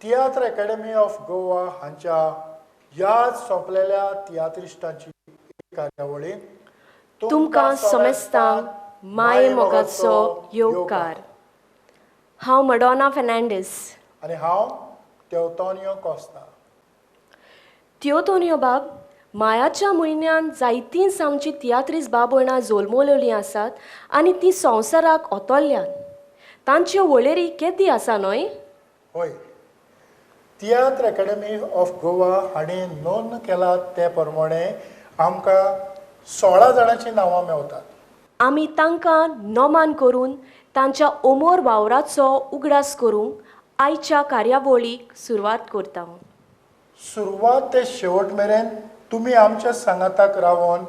Tiatr academy of Goa हांच्या याद सोंपलेल्या तियात्रिस्टांची कार्यावळींत तुमकां समेस्तांक माये मोगाचो येवकार. हांव मडोना फेर्नांडीस. आनी हांव तेवतोनियो कोस्ता. तियोतोनियो बाब, मायाच्या म्हयन्यांत जायतींच आमचीं तियात्रीस बाब भयणां जल्मलेलीं आसात आनी तीं संवसाराक ओतोल्ल्यांत. तांच्यो वळेरी केदी आसा न्हय? हय, तियात्र अकॅडमी ऑफ गोवा हांणी नोंद केला ते प्रमाणे आमकां 16 जाणांचीं नांवां मेवतात. आमी तांकां नमान करून तांच्या अमोर वावराचो उगडास करूंक आयच्या कार्यावळीक सुरवात करता. सुरवात ते शेवट मेरेन तुमी आमच्या सांगाताक रावन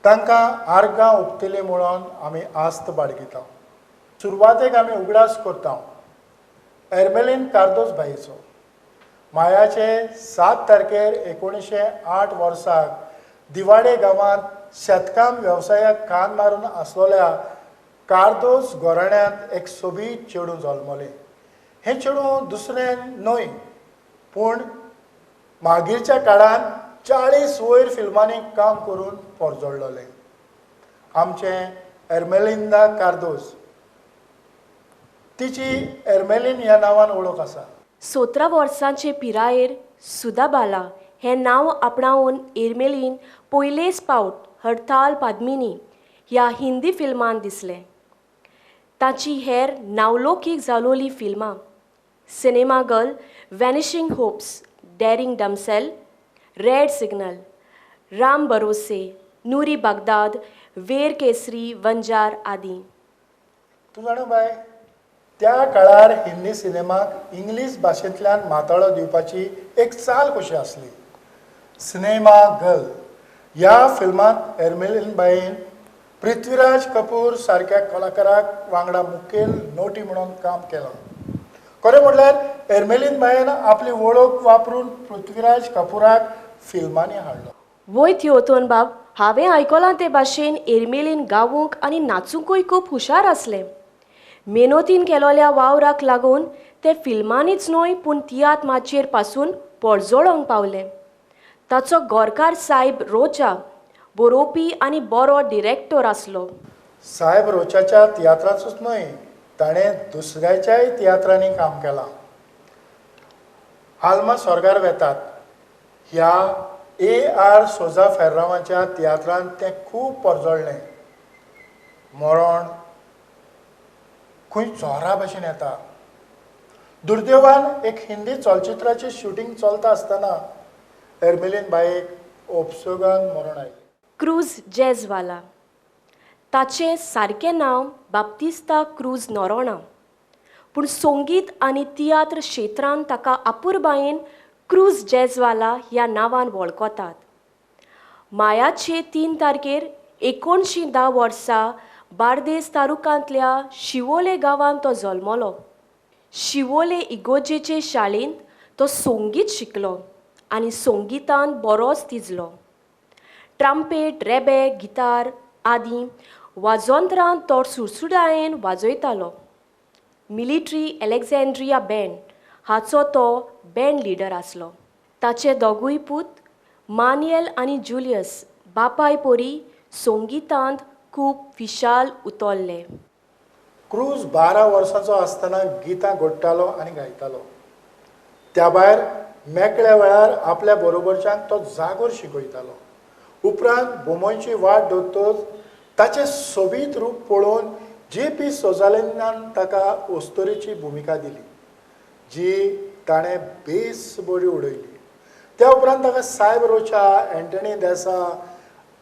तांकां आर्गां ओंपतली म्हणून आमी आस्त बाळगिता. सुरवातेक आमी उगडास करता एर्मेलीन कार्दोज बाईचो. मायाचे 7 तारखेर 1908 वर्साक दिवाडे गांवांत शेतकाम वेवसायाक कान मारून आसलेल्या कार्दोज घराण्यांत एक सोबीत चेडूं जल्मलें. हें चेडूं दुसरें न्हय पूण मागीरच्या काळांत 40 वयर फिल्मांनी काम करून परजळ्ळलें आमचें एर्मेलिंदा कार्दोज. तिची एर्मेलीन ह्या नांवान वळख आसा. 17 वर्सांचे पिरायेर सुदाबाला हें नांव आपणावन एर्मेलीन पयलेच फावट हडताल पद्मिनी ह्या हिंदी फिल्मांत दिसलें. ताची हेर नांवलोकीक जालोलीं फिल्मां cinema girl, vanishing hopes, daring damsel, red signal, Ram Bharose, Noori Baghdad, Veer Kesari, Vanjara आदी. तूं जाणा बाय, त्या काळार हिंदी सिनेमाक इंग्लीश भाशेंतल्यान माताळो दिवपाची एक चाल कशी आसली. सिनेमा गर्ल ह्या फिल्मांत एर्मेलीन बाईन पृथ्वीराज कपूर सारक्या कलाकाराक वांगडा मुखेल नोटी म्हणून काम केलां. खरें म्हणल्यार एर्मेलीन बाईन आपली वळख वापरून पृथ्वीराज कपूराक फिल्मांनी हाडलो. वय थियोतोन बाब, हांवें आयकलां ते भाशेन एर्मेलीन गावूंक आनी नाचुंकूय खूब हुशार आसलें. मेनोतीन केलोल्या वावराक लागून ते फिल्मांनीच न्हय पूण तियात्र माचयेर पासून परजळोंक पावलें. ताचो गोरकार सायब रोचा बरोवपी आनी बरो डिरेक्टर आसलो. सायब रोचाच्या तियात्राचोच न्हय, ताणें दुसऱ्याच्याय तियात्रांनी काम केलां. आल्मा स्वर्गार वेतात ह्या ए आर सोजा फेर्रावाच्या तियात्रांत तें खूब परजळ्ळें. मरण खंय चोरा भशेन येता. दुर्दैवान एक हिंदी चलचित्राचें शुटींग चलता आसतना एर्मेलीन बाईक उपसोगान मरण आयलें. क्रूज जॅजवाला ताचें सारकें नांव बाप्तिस्ता क्रूज नोरोणा, पूण संगीत आनी तियात्र क्षेत्रांत ताका अपुरबायेन क्रूज जॅजवाला ह्या नांवान वळखतात. मायाचे 3 तारखेर 1910 वर्सा बार्देस तालुक्यांतल्या शिवोले गांवांत तो जल्मलो. शिवोले इगोजेचे शाळेंत तो संगीत शिकलो आनी संगितान बरोच तिजलो. ट्रम्पेट, रेबे, गितार आदी वाजोंत्रां तो सुडसुडायेन वाजयतालो. मिलिट्री अलेक्झांड्रिया बँड हाचो तो बँड लिडर आसलो. ताचे दोगूय पूत मानियल आनी जुलियस बापाय परी संगितांत खूब फिशाल उतरले. क्रूज 12 वर्सांचो आसतना गितां घोडटालो आनी गायतालो. त्या भायर मेकळ्या वेळार आपल्या बरोबरच्यांक तो जागोर शिकयतालो. उपरांत बोमोयची वाट दवरतच ताचें सोबीत रूप पळोवन जे पी सोजालिनान ताका ओस्तोरीची भुमिका दिली, जी ताणें बेस बरी उडयली. त्या उपरांत ताका Saib Rocha, Anthony D'Sa,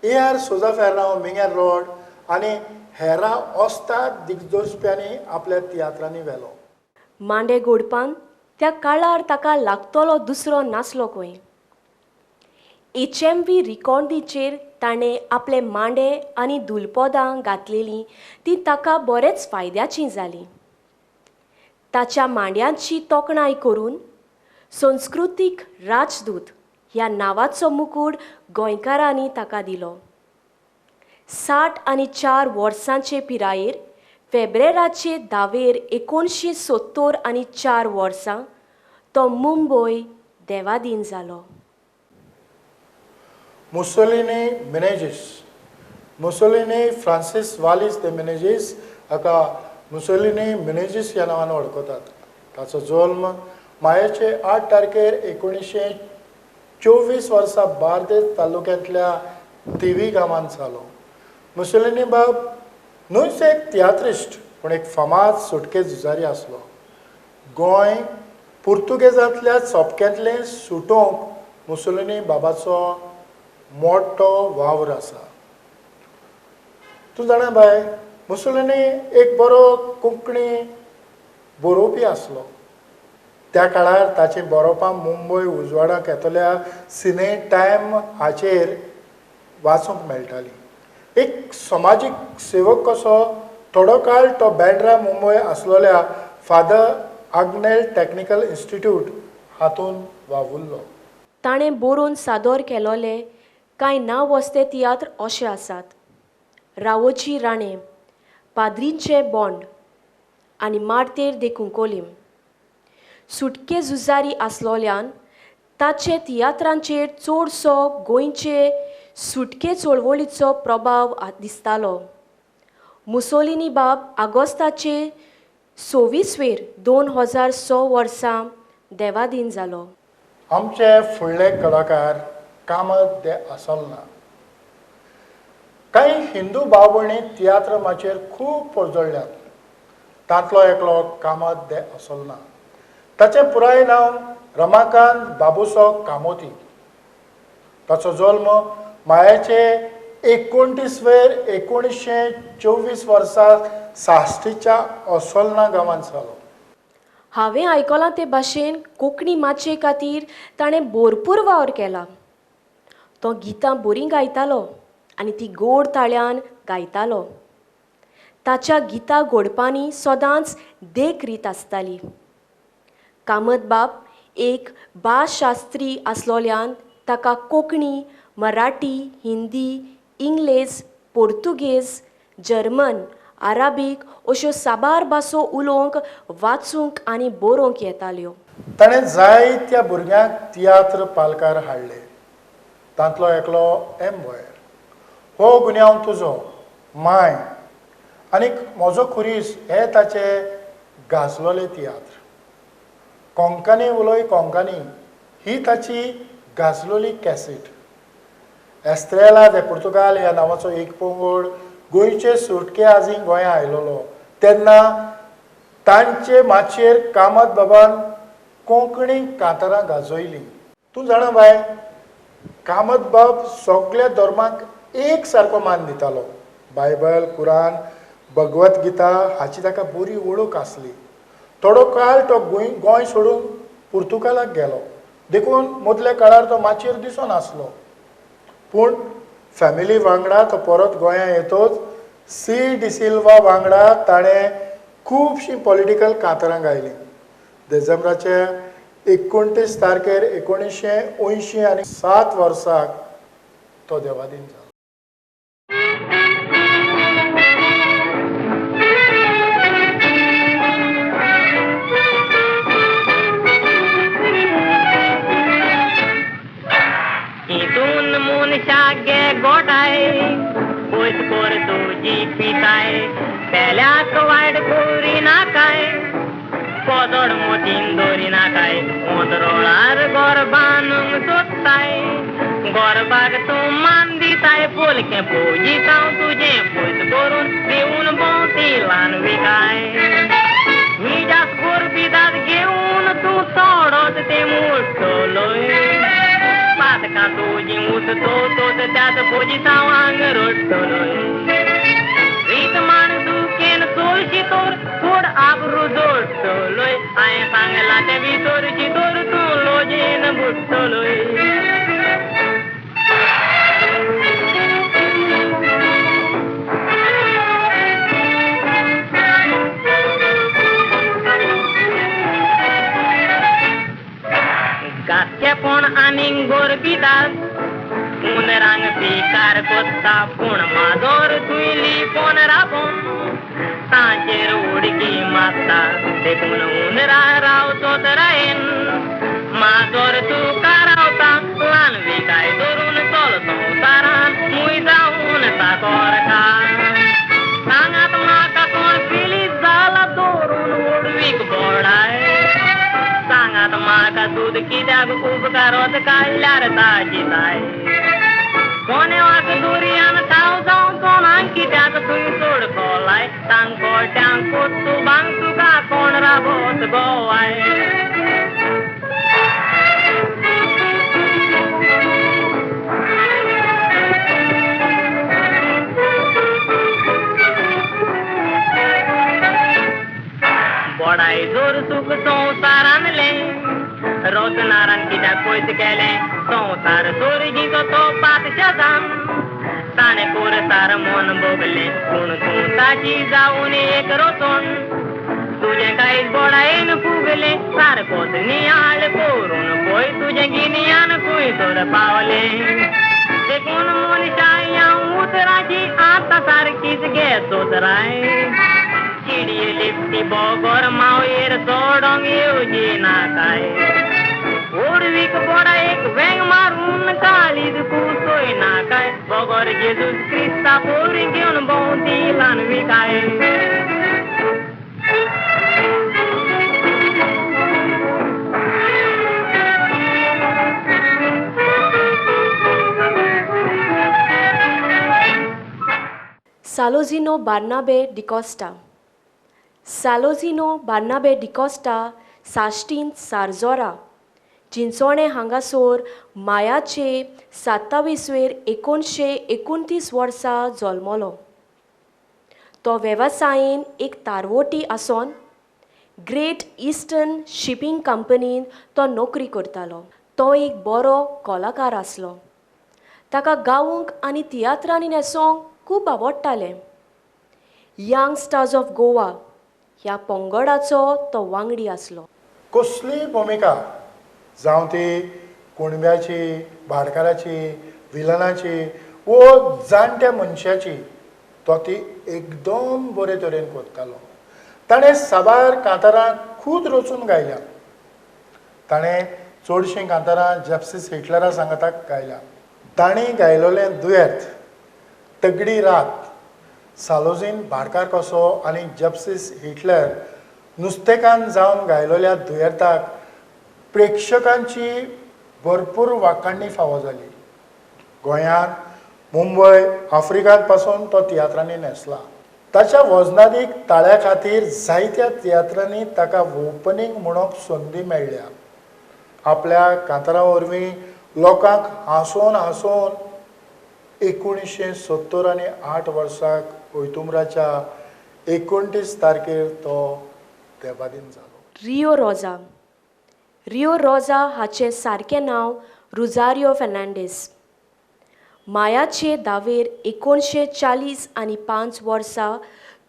A R Souza Ferrao, Miguel Rod आनी हेरा ओस्ताद दिग्दर्शप्यांनी आपल्या तियात्रांनी व्हेलो. मांडे गोडपान त्या काळार ताका लागतलो दुसरो नासलो खंय. एच एम व्ही रिकॉर्डीचेर ताणें आपले मांडे आनी दुलपोदां घातलेलीं तीं ताका बरेच फायद्याचीं जालीं. ताच्या मांड्यांची तोखणाय करून संस्कृतीक राजदूत ह्या नांवाचो मुकूट गोंयकारांनी ताका दिलो. 64 वर्सांचे पिरायेर फेब्रेराचे 10 1974 वर्सां तो मुंबय देवादीन जालो. मुसोलिनी मिनेजीस, मुसोलिनी फ्रांसीस वालीस दे मिनेजीस हाका मुसोलिनी मिनेजीस ह्या नांवान वळखतात. ताचो जल्म मायाचे 8 तारखेर 1924 वर्सा बार्देस तालुक्यांतल्या थिवी गांवांत जालो. मुसोलिनी बाब न्हूच एक तियात्रिस्ट पूण एक फामाद सुटके झुजारी आसलो. गोंय पुर्तुगेजांतल्या चोपक्यांतलें सुटोवंक मुसोलिनी बाबाचो मोठो वावर आसा. तूं जाणा बाय, मुसोलिनी एक बरो कोंकणी बरोवपी आसलो. त्या काळार ताचीं बरोवपां मुंबय उजवाडाक येतल्या सिने टायम हाचेर वाचूंक मेळटालीं. एक समाजीक सेवक कसो थोडो काळ तो बँड्रा मुंबय आसलेल्या फादर आग्नेल टॅक्निकल इन्स्टिट्यूट हातूंत वावुरलो. ताणें बरोवन सादर केलोले कांय नांव वस्ते तियात्र अशे आसात: रावोजी राणे, पाद्रींचे बोंड आनी मार्तेर दे कुंकोलीम. सुटके झुजारी आसलोल्यान ताचे तियात्रांचेर चडसो गोंयचे सुटके चळवळीचो प्रभाव दिसतालो. मुसोलिनी बाब आगोस्ताचे 26 2006 वर्सा देवादीन जालो. आमचे फुडले कलाकार कामत दे आसलना. कांय हिंदू भाव भयणी तियात्र माचयेर खूब पर्जळ्ळ्यात. तांतलो एकलो कामत दे आसलना. ताचें पुराय नांव रमाकांत बाबुसो कामोती. ताचो जल्म मायाचे 29 1924 वर्सा साश्टीच्या असोलना गांवांत जालो. हांवें आयकलां ते भाशेन कोंकणी माचये खातीर ताणें भरपूर वावर केला. तो गितां बरीं गायतालो आनी ती गोड ताळ्यान गायतालो. ताच्या गितां घोडपांनी सदांच देखरीत आसताली. कामत बाब एक भासशास्त्री आसलोल्यान ताका कोंकणी, मराठी, हिंदी, इंग्लेज, पोर्तुगेज, जर्मन, अराबीक अश्यो साबार भासो उलोवंक, वाचूंक आनी बरोवंक येताल्यो. ताणें जायत्या भुरग्यांक तियात्र पालकार हाडले. तांतलो एकलो एम बोयर, हो गुन्यांव तुजो, माय आनी म्हजो खुरीस हे ताचे गाजलोले तियात्र. कोंकणी उलय कोंकणी ही ताची गाजलोली कॅसेट. एस्त्रेला दे पुर्तुगाल ह्या नांवाचो एक पंगड गोंयचे सुटके आजी गोंया आयलोलो तेन्ना तांचे माचयेर कामत बाबान कोंकणी कांतारां गाजयलीं. तूं जाणा बाय, कामत बाब सगळ्या धर्माक एक सारको मान दितालो. बायबल, कुरान, भगवत गीता हाची ताका बरी वळख आसली. थोडो काळ तो गोंय सोडून पुर्तुगालाक गेलो, देखून मदल्या काळार तो माचयेर दिसनासलो. पूण फॅमिली वांगडा तो परत गोंया येतोच सी डिसिल्वा वांगडा ताणें खुबशीं पॉलिटिकल कांतारां गायलीं. डिसेंबराचे 29 तारखेर 1980 आनी 7 वर्साक तो देवादीन जालो. पिताय पेल्याक वायट कोरी नाकाय, कोदोड मोतीन दोरी नाकाय, उंदरोळार गोरबानूंक सोदताय, गोरबाक तूं मान दिताय, पोलकें पोजितांव तुजें पयस करून दिवन भोंवती ल्हान विकाय. मिजास गोरबिदाद घेवन तूं तोडोत तें मोडटलोय, पातकां तुजीं उसतो तोत त्याच पोजितांवांग रडटलोय. रीत मान दुखेन चोरशी तोर थोड आबरू जोडटलोय, हांवें सांगलां तें विसरशी तोर तूं लोजेन बुडटलोय. गासकेपण आनीक गोरबिदाद हुंदरांक पिकार कोत्ता, पूण माजोर थंय लिपोन राबोन तांचेर उडकी मारता, देखून हुंदरा रावचोत रायन ताका दूद कित्याक उपकारोत काडल्यार ताजी जाय. कोनेवाक दुर्यान थाव जावं कोणाक कित्याक थंय चड खोलाय तांकोट्यांक कुत्तुबांक तुका कोण राबोत गोवाय. बोडाय जोर सुख संवसारानलें रोजनारान कित्याक पयस केलें संवसार सोरगीचो तो पातशा जावन ताणें कोरसार मन भोगलें पूण तूं ताची जावन एक रोचोन तुजें कांयच बोडायेन फुगलें सारकोच नियाळ करून पळय तुजें गिन्यान खंय तर पावलें. देखून मनशा ह्या उतराची आतां सारकीच घे सोदराय चिडये लिपटी बोगोर मावयेर चोडोंक येवजी नाकाय. ओडवीक बोडा एक वेंग मारून काळीज कुसोय नाकाय बोगोर जेजूस क्रिस्ता पोरी घेवन भोंवती ल्हान विकाय. सालोजिनो बार्नाबे डिकॉस्टा. सालोजिनो बार्नाबे डिकॉस्टा साश्टीन सारजोरा चिंचोणें हांगासर मायाचे 27 1929 वर्सा जल्मलो. तो वेवसायेन एक तारवोटी आसून ग्रेट इस्टर्न शिपींग कंपनीन तो नोकरी करतालो. तो एक बरो कलाकार आसलो. ताका गावंक आनी तियात्रांनी न्हेसोंक खूब आवडटालें. यंग स्टार्स ऑफ गोवा ह्या पंगडाचो तो वांगडी आसलो. कसलीय भुमिका जावं ती कुणब्याची, भाटकाराची, विलनाची वो जाणट्या मनशाची, तो ती एकदम बरे तरेन करतालो. ताणें साबार कांतारां खूद रचून गायल्या. ताणें चडशीं कांतारां जेप्सिस हिटलरा सांगाताक गायल्या. ताणें गायलोलें दुयेंत, तगडी रात, सालोजीन भाटकार कसो आनी जेप्सिस हिटलर नुस्तेकान जावन गायलोल्या दुयेंताक प्रेक्षकांची भरपूर वाखाणणी फावो जाली. गोंयांत, मुंबय, आफ्रिकांत पासून तो तियात्रांनी न्हेसला. ताच्या वजनादीक ताळ्या खातीर जायत्या तियात्रांनी ताका ओपनींग म्हणूंक संदी मेळ्ळ्या. आपल्या कांतारां वरवीं लोकांक हांसोवन हांसोवन 1978 वर्साक ओयतुमराच्या 29 तारखेर तो देवादीन जालो. रियो रोजा. रियो रोजा हाचें सारकें नांव रुजारियो फेर्नांडीस. मायाचे 10 1940 आनी 5 वर्सा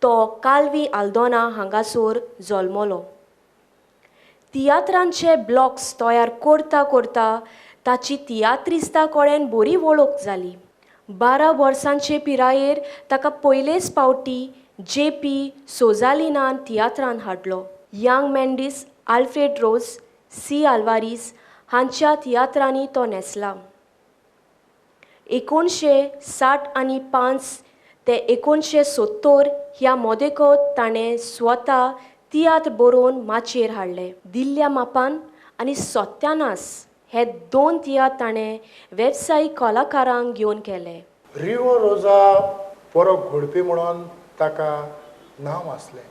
तो कालवी आल्दोना हांगासर जल्मलो. तियात्रांचे ब्लॉक्स तयार करता करता ताची तियात्रिस्ता कडेन बरी वळख जाली. 12 वर्सांचे पिरायेर ताका पयलेच फावटी जे.पी. सोजालिनान तियात्रान हाडलो. Young Mendes, Alfred Rose, C Alvares हांच्या तियात्रांनी तो न्हेसला. 1965 ते 1970 ह्या मोदेकोत ताणें स्वता तियात्र बरोवन माचयेर हाडले. दिल्ल्या मापान आनी सत्यानास हे 2 तियात्र ताणें वेवसायीक कलाकारांक घेवन केले. रियो रोजा बरो घोडपी म्हणून ताका नांव आसलें.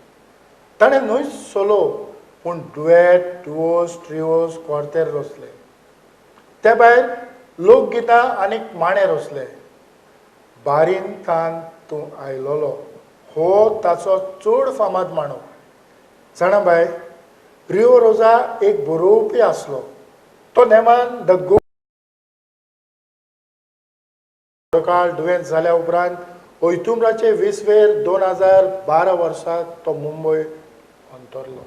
ताणें न्हय सोलो पूण डुएट, डुओस, ट्रिओस, क्वार्तेर रचले. ते भायर लोकगितां आनी माणे रचले. बारीन थान तूं आयलोलो हो ताचो चड फामाद माणो. जाणा बाय, रियो रोजा एक बरोवपी आसलो. तो नेमान the गो काळ दुयेंत जाल्या उपरांत ओयतुमराचे 20 2012 वर्साक तो मुंबय अंतरलो.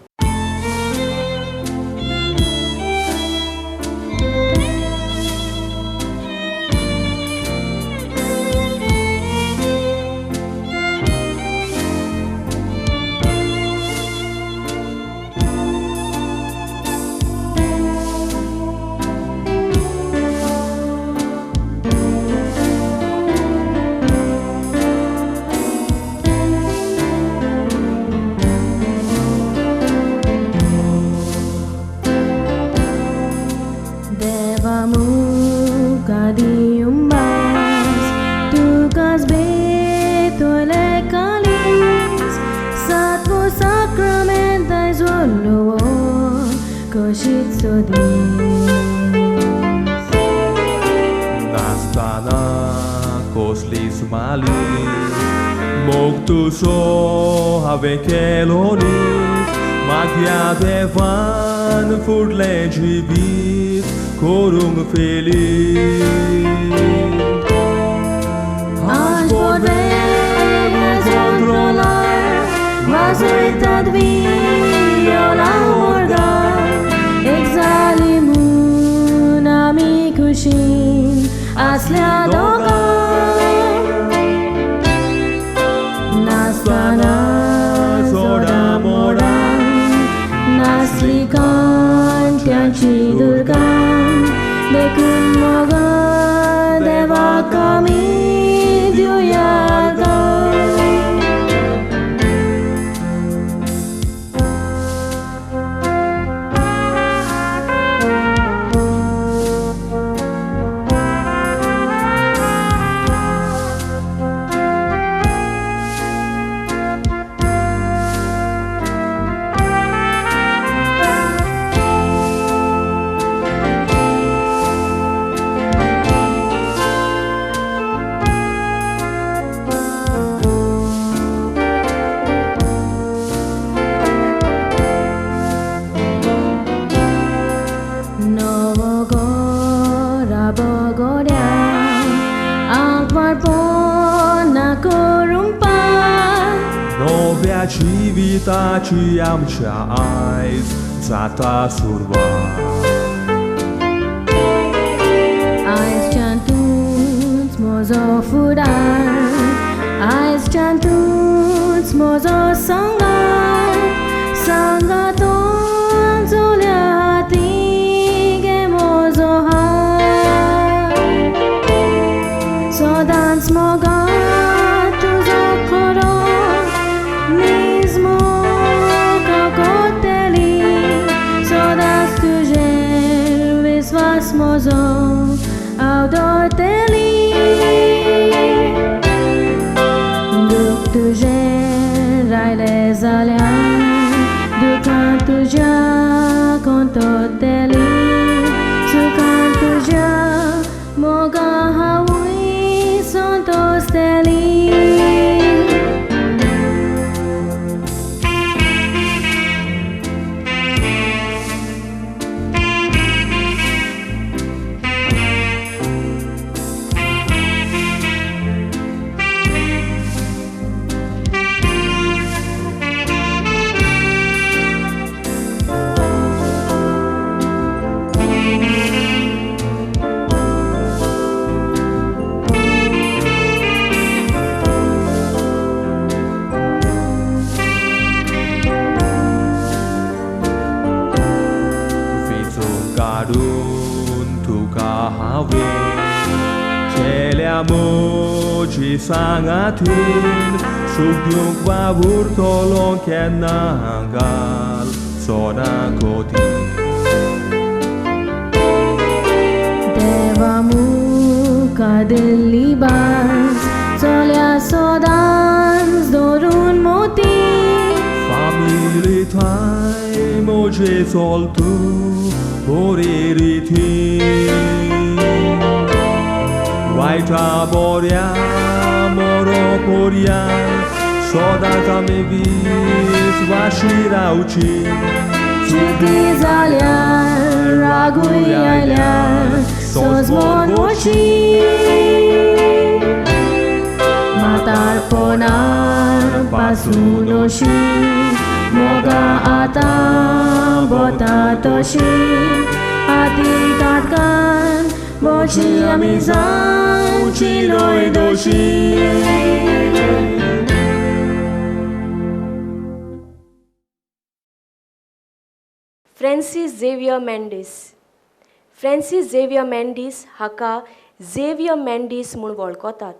कशीच दीस नासतना कसलीच मालीस मोग तुजो हांवें केलो न्ही मागया देवान फुडलें जिवीत करूंक फेली आज controlar वाजयतात viola organ एक जाली म्हूण आमी खुशीन आसल्या दोगां नासतना जोडा मोडा नासली कांट्याची दुर्गां देखून मोगा देवाक आमी दिवया अर्गां. जिविताची आमच्या आयज जाता सुरवात आयजच्यान तूंच म्हजो फुडार आयजच्यान तूंच म्हजो सांगात सांगातून चोल्या हाती घे म्हजो हात सदांच मोगा तुजो खरो नीज मोग कोतली सदांच तुजेर विस्वास म्हजो हांव दवरतली दुख तुजें रायलें जाल्यार दुखां तुज्या कोंतोतली सुखां तुज्या मोगा हांवूय संतोसतली. काडून तुका हांवें केल्या म्हजी सांगातीन सूख दिवंक वावुरतलो केन्ना घाल सोना कोती देवा मुखार दिल्ली भास चल्या सदांच दवरून मोती फामिली ठांय म्हजे चल तूं बरे रिती वायटा बऱ्या मोरो पोरया सदांच आमी विस्वाशी रावची चुकी जाल्यार रागूय आयल्यार सोजमोन वची म्हातारपणार पासून अशी मोगा आतां वता तशी आती काटकान बोची आमी जावची न्हय दोशी. Francis Xavier Mendes. Francis Xavier Mendes हाका झेवियर मेंडीस म्हूण वळखतात.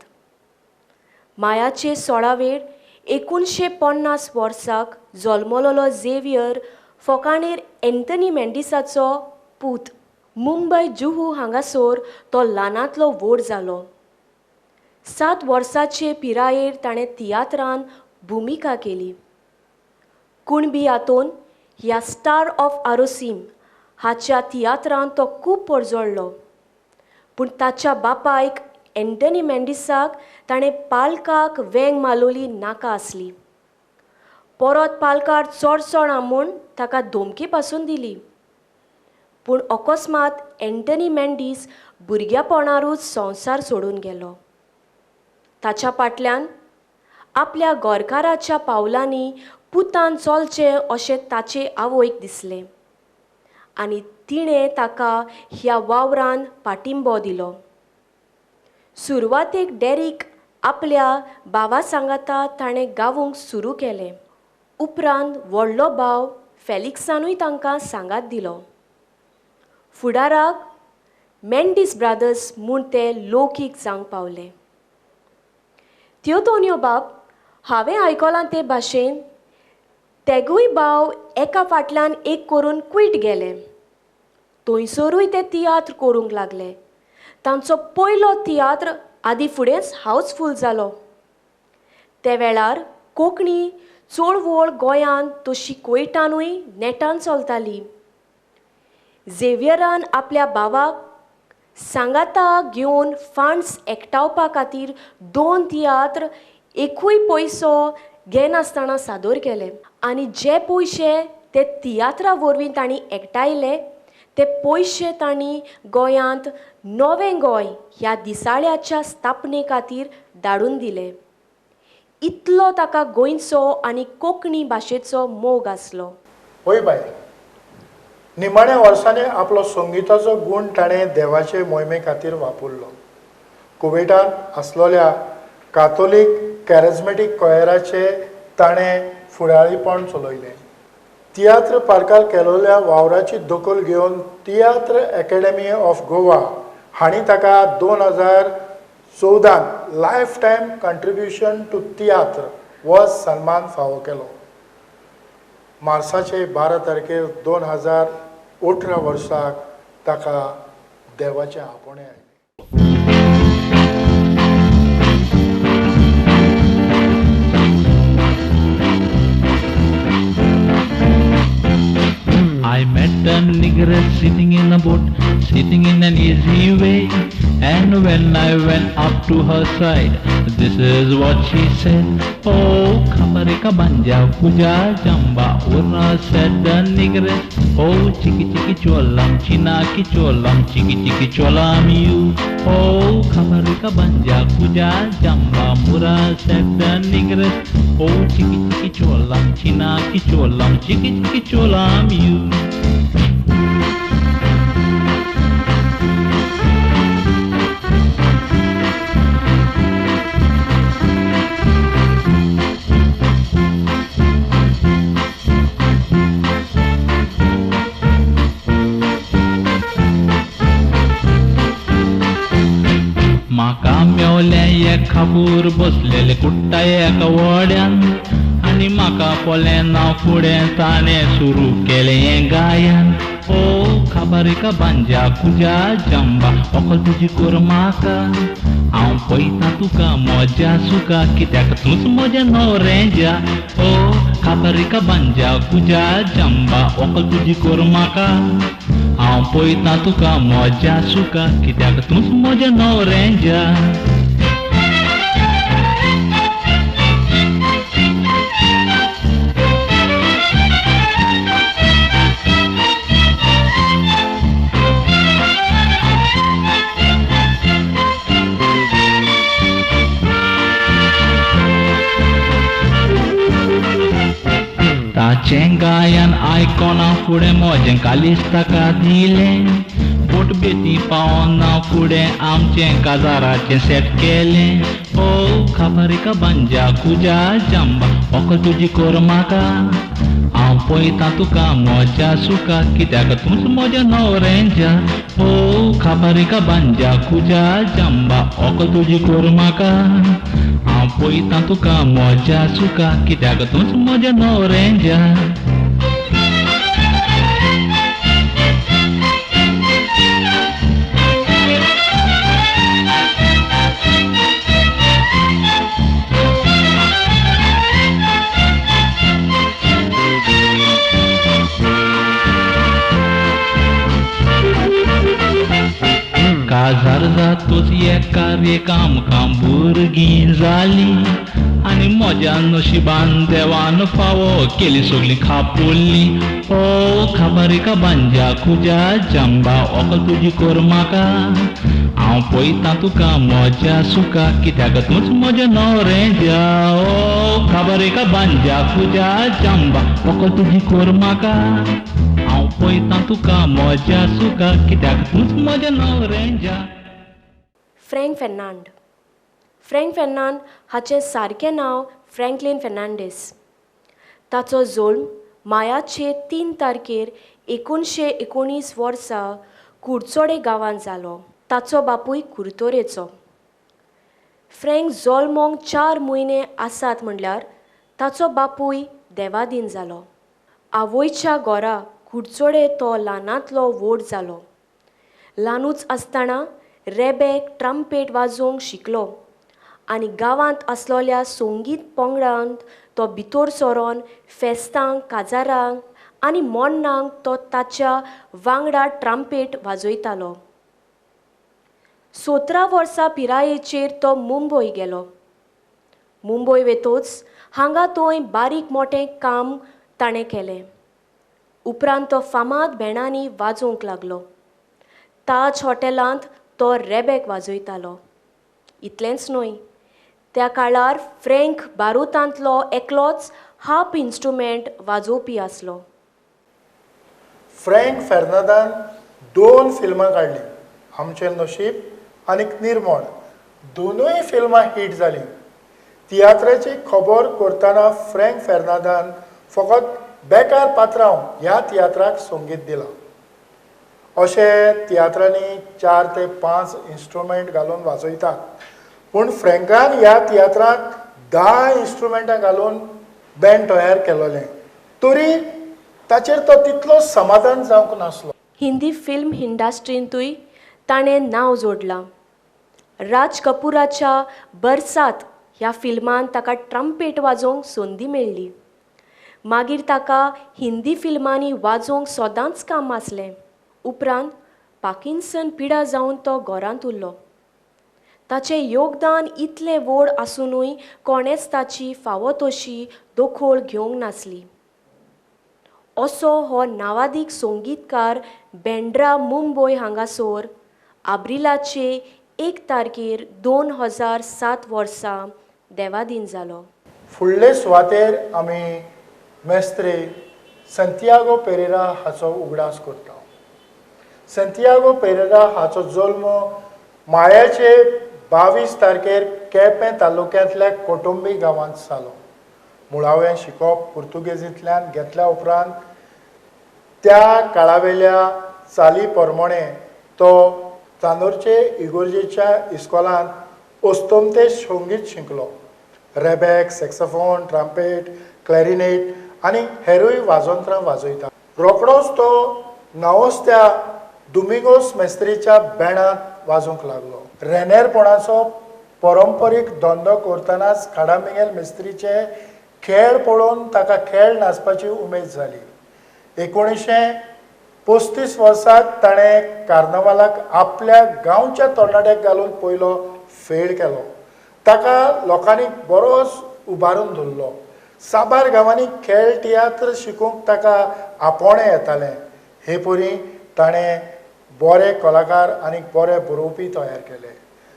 मायाचे 16वेर 1950 वर्साक जल्मलोलो झेवियर फोकाणेर एंथनी मेंडीसाचो पूत. मुंबय जुहू हांगासर तो ल्हानांतलो व्हड जालो. 7 वर्साचे पिरायेर ताणें तियात्रान भुमिका केली. कुणबी आतोन ह्या स्टार ऑफ आरोसीम हाच्या तियात्रांत तो खूब परजळ्ळो. पूण ताच्या बापायक एंटनी मेंडिसाक ताणें पालकाक वेंग मालोली नाका आसली. परत पालकार चडचोणा म्हूण ताका धमकी पासून दिली. पूण अकस्मात एंटनी मेंडीस भुरग्यापणारूच संवसार सोडून गेलो. ताच्या फाटल्यान आपल्या गोरकाराच्या पावलांनी पुतान चलचें अशें ताचे आवयक दिसलें आनी तिणें ताका ह्या वावरान पाठिंबो दिलो. सुरवातेक डॅरीक आपल्या भावा सांगाता ताणें गावूंक सुरू केलें. उपरांत व्हडलो भाव फेलिक्सानूय तांकां सांगात दिलो. फुडाराक मेंडीस ब्रादर्स म्हूण ते लौकीक जावंक पावले. त्योतोन्यो बाब, हांवें आयकलां ते भाशेन तेगूय भाव एका फाटल्यान एक करून क्वीट गेले. थंयसरूय ते तियात्र करूंक लागले. तांचो पयलो तियात्र आदी फुडेंच हावसफूल जालो. ते वेळार कोंकणी चळवळ गोंयांत तशी कोयटानूय नेटान चलताली. झेवियरान आपल्या भावाक सांगाता घेवन फंड्स एकठांवपा खातीर 2 तियात्र एकूय पयसो घेनासतना सादोर केले आनी जे पयशे ते तियात्रा वरवीं तांणी एकठांयले ते पयशे तांणी गोंयांत नवें गोंय ह्या दिसाळ्याच्या स्थापने खातीर धाडून दिले. इतलो ताका गोंयचो आनी कोंकणी भाशेचो मोग आसलो. हय बाय, निमाण्या वर्सांनी आपलो संगिताचो गूण ताणें देवाचे मोहिमे खातीर वापरलो. कुवेटांत आसलेल्या कातोलीक कॅरिज्मेटीक कोयराचे ताणें फुडारीपण चलयलें. तियात्र पार्कार केलोल्या वावराची दखल घेवन तियात्र एकेडमी ऑफ गोवा हांणी ताका 2014 लायफ टायम कंट्रिब्युशन टू तियात्र हो सन्मान फावो केलो. मार्साचे 12 तारखेर 2018 वर्साक ताका देवाचें आपोवणें आयलें. I met a negress sitting in a boat, sitting in an easy way. And when I went up to her side, this is what she said. Oh, kabareka banja kuja jamba ura, said the negress. Oh, chiki chiki cholam, china ki cholam, chiki chiki cholam you. Oh, kabareka banja kuja jamba mura, said the negress. Oh, chiki chiki cholam, china ki cholam, chiki chiki cholam you. म्हाका मेवलें एक खापूर बसलेलें कुट्टाय एका व्हड्यान आनी म्हाका पोलें नांव फुडें ताणें सुरू केलें हें गायन. ओ खाबारिका बांजा कुजा जंबा ओकल तुजी कोर म्हाका, हांव पळयता तुका म्हज्या सुखा कित्याक तूंच म्हजें न्हवरेंजा. ओ खाबारिका बांजा कुजा जंबा ओकल तुजी कोर म्हाका, हांव पळयता तुका म्हज्या सुखा कित्याक तूंच म्हजें न्हवरेंजा. ताचें गायन आयकोना फुडें म्हजें कालीज ताका दिलें, बोट बेती पावना फुडें आमचें काजाराचें सेट केलें. ओ खाबारिका बांजा कुजा जंबा ओकल तुजी कोर म्हाका, हांव पळयता तुका म्हज्या सुखा कित्याक तूंच म्हजें न्हवरेंजा. ओ खाबारिका बांजा कुजा जंबा ओकल तुजी कोर म्हाका, हांव पळयता तुका म्हज्या सुखा कित्याक तूंच म्हजें न्हवरेंजा. काजार जातूच एकार एक आमकां भुरगीं जालीं आनी म्हज्या नशिबान देवान फावो केली सगळीं खापुल्ली. ओ खबर बांज्या खुज्या जंबा ओकल तुजी कर म्हाका, हांव पळयतां तुका म्हज्या सुखा कित्याक तूंच म्हजें न्हवरें ज्या. ओ खबर बांज्या खुज्या जंबा ओकल तुजी कर म्हाका, हांव पळयतां तुका म्हज्या सुखा कित्याक तूंच म्हजें न्हवरें ज्या. फ्रँक फेर्नांड. फ्रँक फेर्नांड हाचें सारकें नांव फ्रँकलीन फेर्नांडीस. ताचो जल्म मायाचे 3 तारखेर 1919 वर्सा कुडचोडे गांवांत जालो. ताचो बापूय कुरतोरेचो. फ्रँक जल्मोंक 4 म्हयने आसात म्हणल्यार ताचो बापूय देवादीन जालो. आवयच्या घरा कुडचोडे तो ल्हानांतलो व्हड जालो. ल्हानूच आसतना रेबेक ट्रम्पेट वाजोवंक शिकलो आनी गांवांत आसलेल्या संगीत पंगडांत तो भितर सरोन फेस्तांक, काजारांक आनी मोन्नांक तो ताच्या वांगडा ट्रम्पेट वाजयतालो. 17 वर्सां पिरायेचेर तो मुंबय गेलो. मुंबय वेतोच हांगा थंय बारीक मोटें काम ताणें केलें. उपरांत तो फामाद बँडांनी वाजोवंक लागलो. ताज हॉटेलांत तो रेबेक वाजयतालो. इतलेंच न्हय, त्या काळार फ्रँक बारुतांतलो एकलोच हार्प इन्स्ट्रुमेंट वाजोवपी आसलो. फ्रँक फेर्नांदान 2 फिल्मां काडलीं, आमचें नशीब आनी निर्मोण. दोनूय फिल्मां हीट जालीं. तियात्राची खबर करतना फ्रँक फेर्नांदान फकत बेकार पात्रांव ह्या तियात्राक संगीत दिलां. अशें तियात्रांनी 4 ते 5 इन्स्ट्रुमेंट घालून वाजयतात, पूण फ्रँकान ह्या तियात्रांत 10 इन्स्ट्रुमेंटां घालून बँड तयार केलोलें, तरी ताचेर तो तितलो समाधान जावंक नासलो. हिंदी फिल्म इंडस्ट्रींतूय ताणें नांव जोडलां. राज कपुराच्या बरसात ह्या फिल्मांत ताका ट्रम्पेट वाजोवंक संदी मेळ्ळी. मागीर ताका हिंदी फिल्मांनी वाजोवंक सदांच काम आसलें. उपरांत पार्किन्सन पिडा जावन तो घरांत उरलो. ताचें योगदान इतलें व्हड आसुनूय कोणेंच ताची फावो तशी दखल घेवंक नासली. असो हो नावादीक संगीतकार बेंड्रा मुंबय हांगासर आब्रिलाचे 1 तारखेर 2007 वर्सा देवादीन जालो. फुडले सुवातेर आमी मेस्त्री सांतियागो पेरेरा हाचो उगडास करता. सांतियागो पेरेरा हाचो जल्म मायाचे 22 तारखेर केपें तालुक्यांतल्या कोटंबी गांवांत जालो. मुळावें शिकप पुर्तुगेजींतल्यान घेतल्या उपरांत त्या काळावेल्या चाली प्रमाणे तो चांदोरचे इगोर्जेच्या इस्कॉलांत अस्तमते संगीत शिकलो. रेबॅक, सॅक्सोफोन, ट्रम्पेट, क्लॅरिनेट आनी हेरूय वाजंत्रां वाजयता. रोखडोच तो नावस्त्या दुमिंगोस मेस्त्रीच्या बँडांत वाजोवंक लागलो. रेनेरपणाचो परंपरीक धंदो करतनाच खाडामिंगेल मिस्त्रीचे खेळ पळोवन ताका खेळ नाचपाची उमेद जाली. 1935 वर्साक ताणें कार्नवालाक आपल्या गांवच्या तरणाट्याक घालून पयलो फेड केलो. ताका लोकांनी बरोच उबारून धरलो. साबार गांवांनी खेळ तियात्र शिकूंक ताका आपोवणें येतालें. हे परी ताणें बरे कलाकार आनी बरे बरोवपी तयार केले.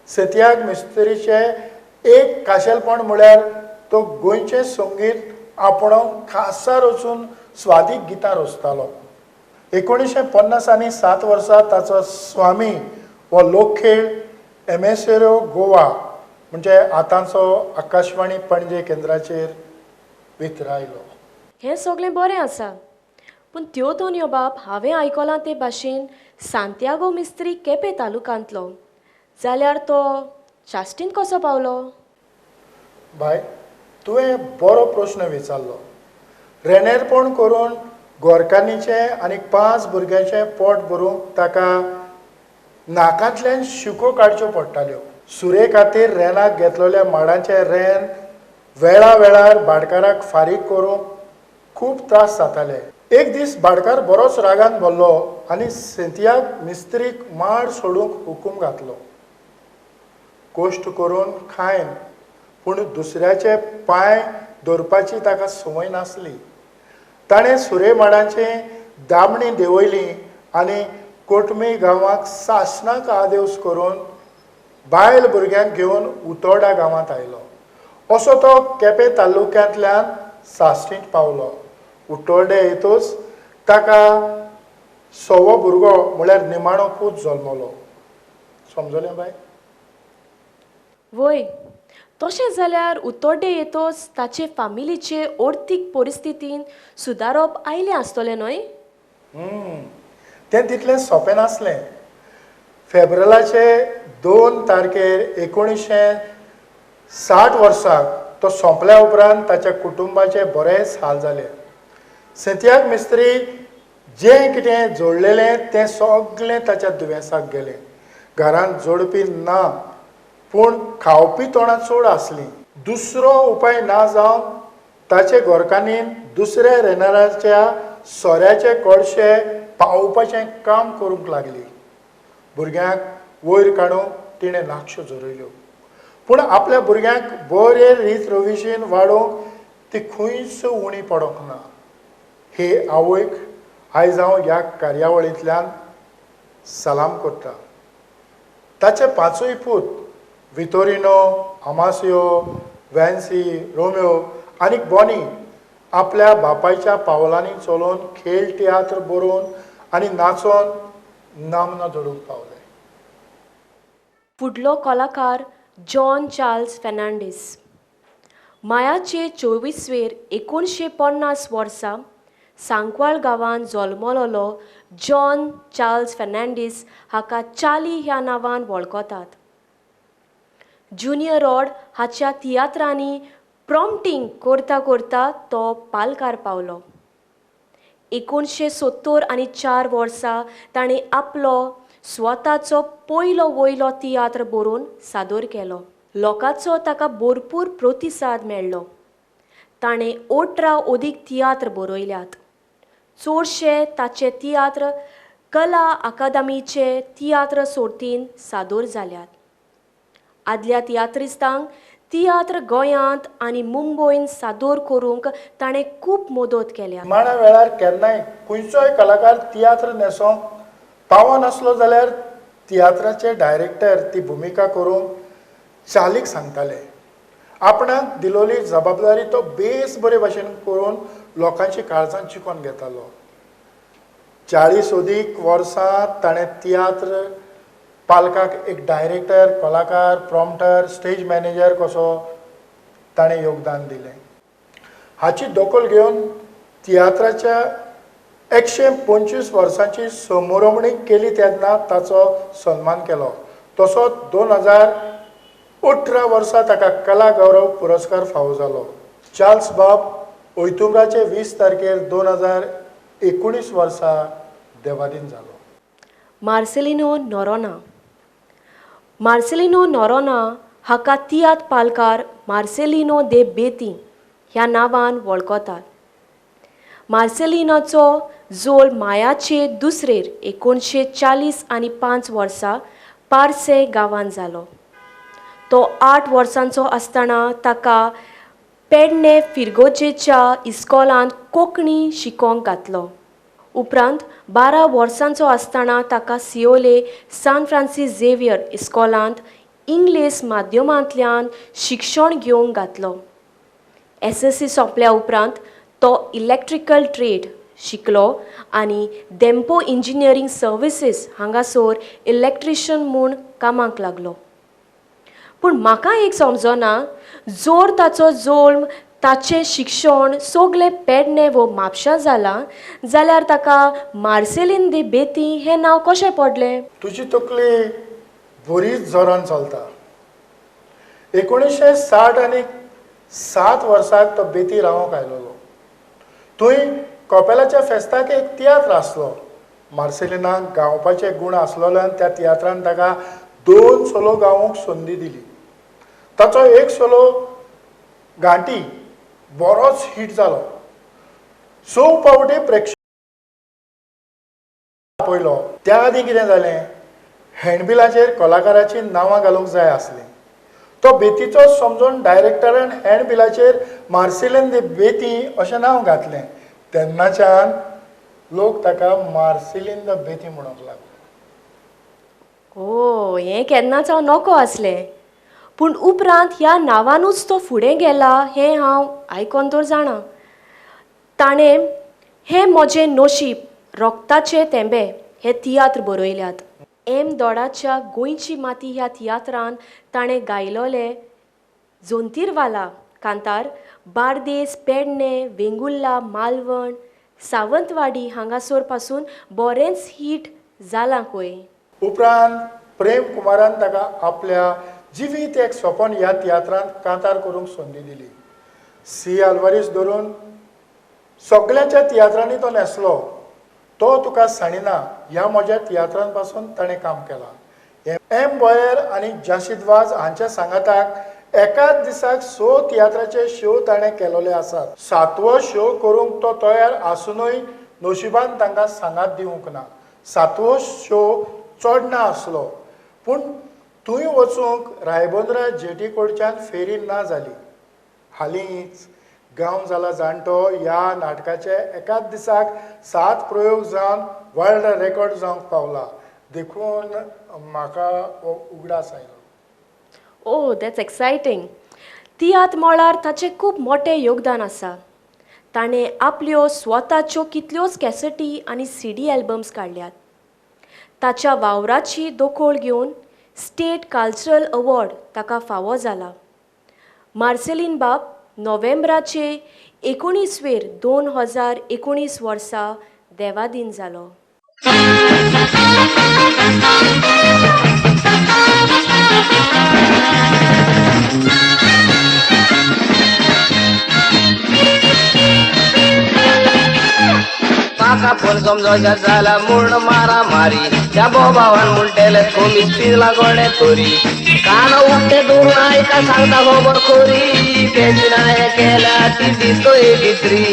सांतियाग मिस्त्रीचें एक खाशेलपण म्हळ्यार तो गोंयचें संगीत आपणोवंक खासा रचून स्वादीक गितां रचतालो. 1950 आनी 7 वर्सा ताचो स्वामी हो लोकखेळ एमेसेरो गोवा म्हणजे आतांचो आकाशवाणी पणजे केंद्राचेर वितरायलो. हें सगळें बरें आसा, पूण त्यो दोनयो बाब हांवें आयकलां ते भाशेन सांतियागो मिस्त्री केपें तालुकांतलो जाल्यार तो चास्टीन कसो पावलो? बाय, तुवें बरो प्रश्न विचारलो. रेनेरपण करून गोरकान्नीचें आनी 5 भुरग्यांचें पोट भरूंक ताका नाकांतल्यान शिको काडच्यो पडटाल्यो. सुरे खातीर रेनाक घेतलेल्या माडांचें रेन वेळा वेळार भाटकाराक फारीक करूंक खूब त्रास जाताले. एक दीस भाटकार बरोच रागान भरलो आनी सेंतियाग मिस्त्रीक माड सोडूंक हुकूम घातलो. कश्ट करून खायन पूण दुसऱ्याचे पांय दवरपाची ताका संवय नासली. ताणें सुरे माडांचे दामणी देंवयली आनी कोटमी गांवाक सासणाक आदेवस करून बायल भुरग्यांक घेवन उतोर्डा गांवांत आयलो. असो तो केपें तालुक्यांतल्यान सासणींत पावलो. उतोर्डे येतूच ताका सवो भुरगो म्हळ्यार निमाणो पूत जल्मलो. समजलें बाय? वय, तशें जाल्यार उतोड्डे येतोच ताचे फामिलीचे अर्थीक परिस्थितीन सुदारप आयलें आसतलें न्हय? तें तितलें सोंपें नासलें. फेब्रेलाचे 2 तारखेर 1960 वर्साक तो सोंपल्या उपरांत ताच्या कुटुंबाचे बरेच हाल जाले. सेंतियाग मिस्त्री जें कितें जोडलेलें तें सगळें ताच्या दुयेंसाक गेलें. घरांत जोडपी ना पूण खावपी तोंडां चड आसलीं. दुसरो उपाय ना जावन ताचे घरकान्नीन दुसऱ्या रेनाराच्या सोऱ्याचे कोळशे पावोवपाचें काम करूंक लागली. भुरग्यांक वयर काडूंक तिणें नाकश्यो झरयल्यो पूण आपल्या भुरग्यांक बरे रीत रविशीन वाडोवंक ती खंयच उणी पडोंक ना. हे आवयक आयज हांव ह्या कार्यावळींतल्यान सलाम करता. ताचे 5 पूत वितोरिनो, आमासियो, वॅन्सी, रोमियो आनी बॉनी आपल्या बापायच्या पावलांनी चलोवन खेळ तियात्र बरोवन आनी नाचोन नामना जोडूंक पावले. फुडलो कलाकार जॉन चार्ल्स फेर्नांडीस. मायाचे 24वेर 1950 वर्सा सांकवाळ गांवांत जल्मलोलो जॉन चार्ल्स फेर्नांडीस हाका चाली ह्या नांवान वळखतात. ज्युनियर रॉड हाच्या तियात्रांनी प्रॉम्प्टींग करता करता तो पालकार पावलो. 1974 वर्सा ताणें आपलो स्वताचो पयलो वयलो तियात्र बरोवन सादर केलो. लोकांचो ताका भरपूर प्रतिसाद मेळ्ळो. ताणें 18 अदीक तियात्र बरयल्यात. चडशे ताचे तियात्र कला अकादमीचे तियात्र सर्तीन सादर जाल्यात. आदल्या तियात्रिस्तांक तियात्र गोंयांत आनी मुंबयन सादर करूंक ताणें खूब मदत केल्या. निमाण्या वेळार केन्नाय खंयचोय कलाकार तियात्र न्हेसोंक पावनासलो जाल्यार तियात्राचे डायरेक्टर ती भुमिका करूंक चालीक सांगताले. आपणाक दिलोली जबाबदारी तो बेस बरे भाशेन करून लोकांची काळजां जिखून घेतालो. 40 अदीक वर्सां ताणें तियात्र पालकाक एक डायरेक्टर, कलाकार, प्रॉम्प्टर, स्टेज मॅनेजर कसो ताणें योगदान दिलें. हाची दखल घेवन तियात्राच्या 125 वर्सांची समोरमणी केली तेन्ना ताचो सन्मान केलो. तसोच 2018 वर्सा ताका कला गौरव पुरस्कार फावो जालो. चार्ल्स बाब ऑक्टोबराचे 20 तारखेर 2019 वर्सा देवाधीन जालो. मार्सेलिनो नोरोना. मार्सेलिनो नोरोना हाका तियात्र पालकार मार्सेलिनो दे बेती ह्या नांवान वळखतात. मार्सेलिनोचो जोल मायाचे दुसरेर 1945 वर्सा पार्से गांवांत जालो. तो 8 वर्सांचो आसतना ताका पेडणे फिरगोजेच्या इस्कोलांत कोंकणी शिकोवंक घातलो. उपरांत 12 वर्सांचो आसतना ताका सियोले सान फ्रांसीस झेवियर इस्कोलांत इंग्लीश माध्यमांतल्यान शिक्षण घेवंक घातलो. SSC सोंपल्या उपरांत तो इलेक्ट्रिकल ट्रेड शिकलो आनी धेंपो इंजिनियरींग सर्विसीस हांगासर इलेक्ट्रिशन म्हूण कामाक लागलो. पूण म्हाका एक समजना, जोर ताचो जल्म, ताचें शिक्षण सगळें पेडणे वो म्हापशां जालां जाल्यार ताका मार्सेलीन दे बेती हें नांव कशें पडलें? तुजी तकली बरीच जोरान चलता. 1960 आनी 7 वर्साक तो बेती रावंक आयलोलो. थंय कपेलाच्या फेस्ताक एक तियात्र आसलो. मार्सेलिनाक गावपाचे गूण आसलोल्यान त्या तियात्रान ताका 2 सोलो गावूंक संदी दिली. ताचो एक सोलो घांटी बरोच हिट जालो. स फावटी प्रेक्षक आपयलो. त्या आदीं कितें जालें, हँडबिलाचेर कलाकाराचीं नांवां घालूंक जाय आसलीं. तो बेतीचो समजून डायरेक्टरान हँडबिलाचेर मार्सेलीन दे बेती अशें नांव घातलें. तेन्नाच्यान लोक ताका मार्सेलीन the बेती म्हणूंक लागलो. ओ, हें केन्नाच हांव नको आसलें, पूण उपरांत ह्या नांवानूच तो फुडें गेला हें हांव आयकोन तर जाणा. ताणें हें म्हजें नशीब, रोगताचे थेंबे हे तियात्र बरयल्यात. एम दोडाच्या गोंयची माती ह्या तियात्रान ताणें गायलोले जोंतीरवाला कांतार बार्देस, पेडणे, वेंगुर्ला, मालवण, सावंतवाडी हांगासर पासून बरेंच हीट जालां खंय. उपरांत प्रेम कुमारान ताका आपल्या जिवीत एक सपन ह्या तियात्रांत कांतार करूंक संदी दिली. सी आल्वारीस धरून सगळ्यांच्या तियात्रांनी तो न्हेसलो. तो तुका सांडिना ह्या म्हज्या तियात्रां पासून ताणें काम केलां. एम बोयर आनी जाशीद वाज हांच्या सांगाताक एकाच दिसाक स तियात्राचे शो ताणें केलोले आसात. सातवो शो करूंक तो तयार आसुनूय नशिबान तांकां सांगात दिवंक ना. सातवो शो चोडना आसलो, पूण थंय वचूंक रायबंदरा जेटी कडच्यान फेरी ना जाली. हालींच गांव जाला जाणटो ह्या नाटकाचे एकाच दिसाक 7 प्रयोग जावन वर्ल्ड रेकॉर्ड जावंक पावला. देखून म्हाका हो उगडास आयलो. Oh, that's exciting. तियात्र मळार ताचें खूब मोटें योगदान आसा. ताणें आपल्यो स्वताच्यो कितल्योच कॅसेटी आनी सीडी एल्बम्स काडल्यात. ताच्या वावराची दखल घेवन स्टेट कल्चरल अवॉर्ड ताका फावो जाला. मार्सेलीन बाब नोव्हेंबराचे 19वेर 2019 वर्सा देवादीन जालो. म्हाका फोन समजोशा जाला म्हूण मारा मारी त्या बोबावान म्हणटेले कोमीस पिला गोडे तोरी कान उकते दवरून आयका सांगता खबर खोरी फॅशना हें केल्या ती डिस्को 83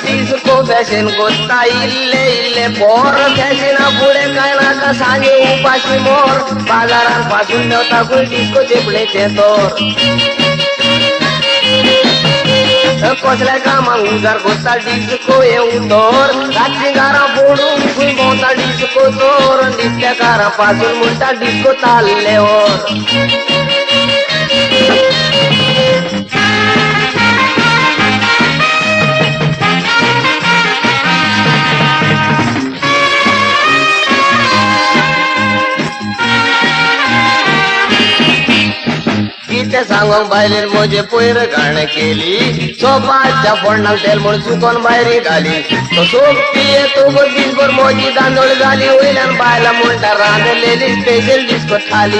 डिस्को फॅशन कोत्ता इल्ले इल्ले पोर फॅशना फुडें कांय नाका सांगे उपाशी मोर बाजारान पासून मेवता खंय डिस्को चेपणेचें तोर कसल्या कामाक उजार कोत्ता डिस्को हें उतर रातची घरां फोडून खंय भोंवता डिस्को चोर न्हिदल्या घरां पासून म्हणटा डिस्को ताल्ले व्हर. कितें सांगोंक बायलेन म्हजे पयर घाण केली सोपाच्या फोंडाक तेल म्हूण चुकोन भायर घाली तो सोप पिये तो दिसभर म्हजी दांदोळ जाली वयल्यान बायलां म्हणटा रांदलेली स्पेशल डिस्को थाली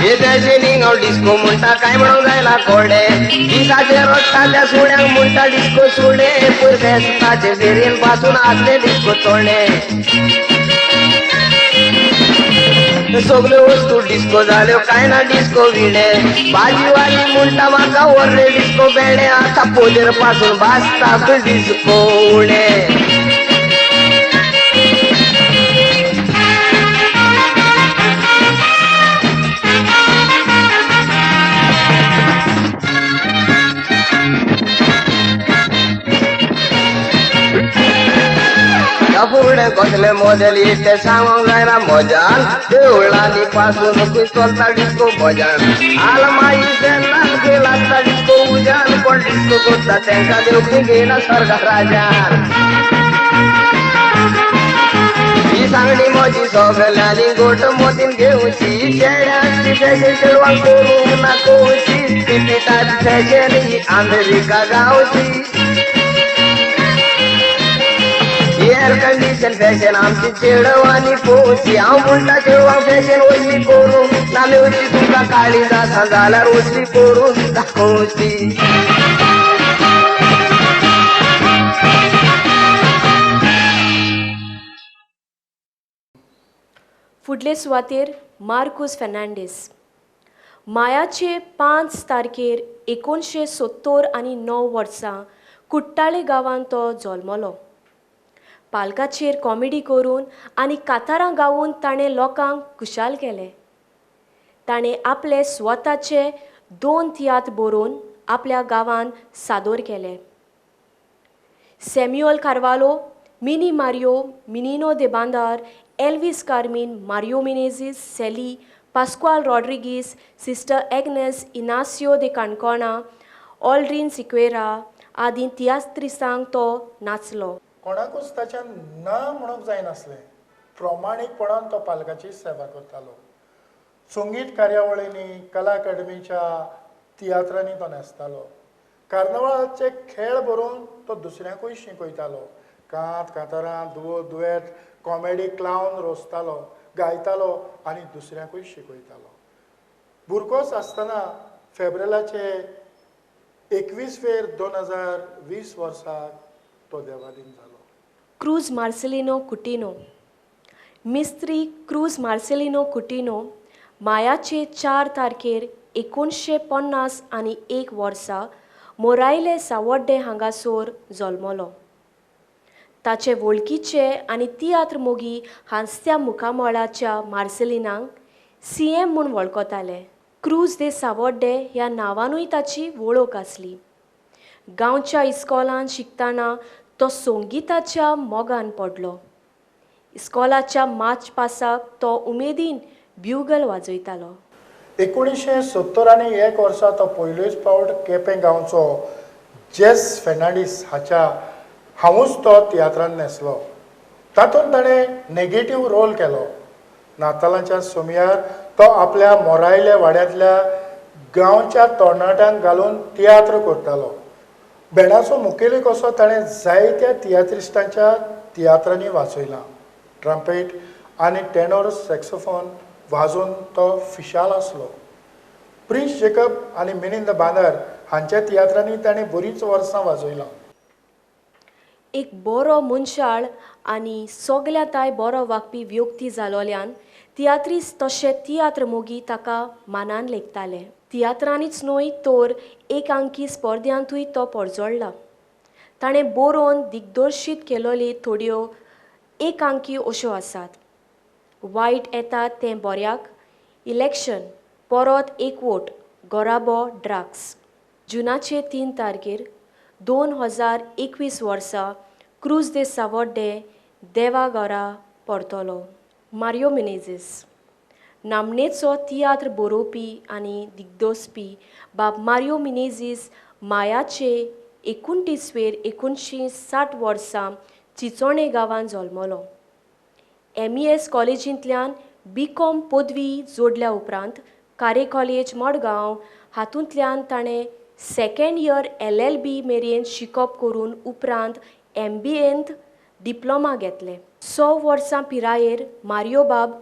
हे फॅशनीक हांव डिस्को म्हणटा कांय म्हणूंक जायना कोडे दिसाचे रडटा त्या सुण्यांक म्हणटा डिस्को सुणे पयर फेस्ताचे फेरयेन पासून आसले डिस्को चोणे सगल्यो वस्तू डिस्को जाल्यो कांय ना डिस्को विणे भाजीवाली म्हणटा म्हाका व्हरले डिस्को बेणे आतां पोदेर पासून भाजता डिस्को उणे. फुडें कसले मॉडेल ते सांगोंक जायना मजान देवळांनी पासून खंय चलता डिस्को भजन आलमाई तेन्ना खंय लागता डिस्को उजान कोण डिस्को करता तेंकां देव खंय घेयना स्वर्गा राजान ही सांगणी म्हजी सगल्यांनी गोट मोतीन घेवची चेड्यांची फॅशन चेडवांक करूंक ना कवची पिपिटाची फॅशन ही अमेरिका गांवची एअर कंडिशन फॅशन आमची चेडवांनी पोवची हांव म्हणटा चेडवांक फॅशन वसली करूंक ना मेवची तुमकां काळी जाता जाल्यार वसली करून दाखोवची. फुडले सुवातेर मार्कूस फेर्नांडीस. मायाचे 5 तारखेर 1979 वर्सा कुट्टाळे गांवांत तो जल्मलो. पालकाचेर कॉमेडी करून आनी कातारां गावून ताणें लोकांक खुशाल केले. ताणें आपले स्वताचे 2 तियात्र बरोवन आपल्या गांवांत सादोर केले. Samuel Carvalho, Mini Mario, Minino de Bandar, Elvis Carmine, Mario Menezes, Sally, Pascual Rodrigues, sister Agnes, Inacio de Canacona, Aldrin Sequeira आदी तियात्रिस्तांक तो नाचलो. कोणाकूच ताच्यान ना म्हणूंक जायनासलें. प्रमाणीकपणान तो पालकाची सेवा करतालो. संगीत कार्यावळींनी, कला अकादमीच्या तियात्रांनी तो न्हेसतालो. कार्नवालाचे खेळ बरोवन तो दुसऱ्यांकूय शिकयतालो. कांत कांतारां, दुवो दुवेत, कॉमेडी क्लावन रोसतालो, गायतालो आनी दुसऱ्यांकूय शिकयतालो. भुरगोच आसतना फेब्रेलाचे 21 फेर 2020 वर्साक तो देवाधीन जालो. क्रूज मार्सेलिनो कुटिनो, मिस्त्री क्रूज मार्सेलिनो कुटिनो मायाचे 4 तारखेर 1951 वर्सा मोरायले सावड्डे हांगासर जल्मलो. ताचे वळखीचे आनी तियात्र मोगी हांसत्या मुखामळाच्या मार्सेलिनाक CM म्हूण वळखताले. क्रूज दे सावड्डे ह्या नांवानूय ताची वळख आसली. गांवच्या इस्कॉलान शिकतना तो संगीताच्या मोगान पडलो. इस्कॉलाच्या मार्च पासाक तो उमेदीन ब्युगल वाजयतालो. 1971 वर्सा तो पयलेच फावट केपें गांवचो जेस फेर्नांडीस हाच्या हांवूच तो तियात्रान न्हेसलो. तातूंत ताणें नेगेटीव रोल केलो. नातालांच्या सुमयार तो आपल्या मोरायल्या वाड्यांतल्या गांवच्या तरणाट्यांक घालून तियात्र करतालो. बॅणाचो मुखेली कसो ताणें जायत्या तियात्रिस्टांच्या तियात्रांनी वाजयला. ट्रम्पेट आनी टेनोर सॅक्सोफोन वाजोवन तो फिशाल आसलो. प्रिन्स जेकब आनी मिनिंद बांदर हांच्या तियात्रांनी ताणें बरींच वर्सां वाजयलां. एक बरो मनशाळ आनी सगल्या ताय बरो वागपी व्यक्ती जालोल्यान तियात्रीस तशें तियात्र मोगी ताका मानान लेखताले. तियात्रांनीच न्हय तर एकांकी स्पर्ध्यांतूय तो परजळ्ळा. ताणें बरोवन दिग्दर्शीत केलोली थोड्यो एकांकी अश्यो आसात: वायट येता तें बऱ्याक, इलेक्शन, परत एकवोट, गोराबो, ड्रग्स. जुनाचे 3 तारखेर 2021 वर्सा क्रूज दे सावड्डे देवा घरा परतलो. मारियो मिनेझीस नामनेचो तियात्र बरोवपी आनी दिग्दोसपी बाब मारियो मिनेझीस मायाचे 29 वेर 1960 वर्सा चिचोणे गांवांत जल्मलो. MES कॉलेजींतल्यान BCom पदवी जोडल्या उपरांत कारे कॉलेज मडगांव हातूंतल्यान ताणें सेकंड इयर LLB मेरेन शिकप करून उपरांत MBAंत डिप्लोमा घेतले. 100 वर्सां पिरायेर मारियो बाब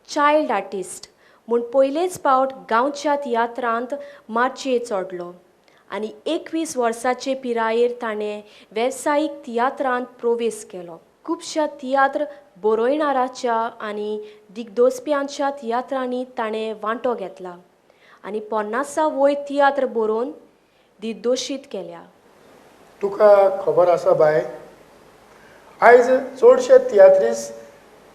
चायल्ड आर्टिस्ट म्हूण पयलेच फावट गांवच्या तियात्रांत माचयेर चडलो आनी 21 वर्साचे पिरायेर ताणें वेवसायीक तियात्रांत प्रवेश केलो. खुबश्या तियात्र बरोयणाराच्या आनी दिग्दोसप्यांच्या तियात्रांनी ताणें वांटो घेतला आनी 50 वयर तियात्र बरोवन दिग्दोशीत केल्या. तुका खबर आसा बाय, आयज चडशे तियात्रीस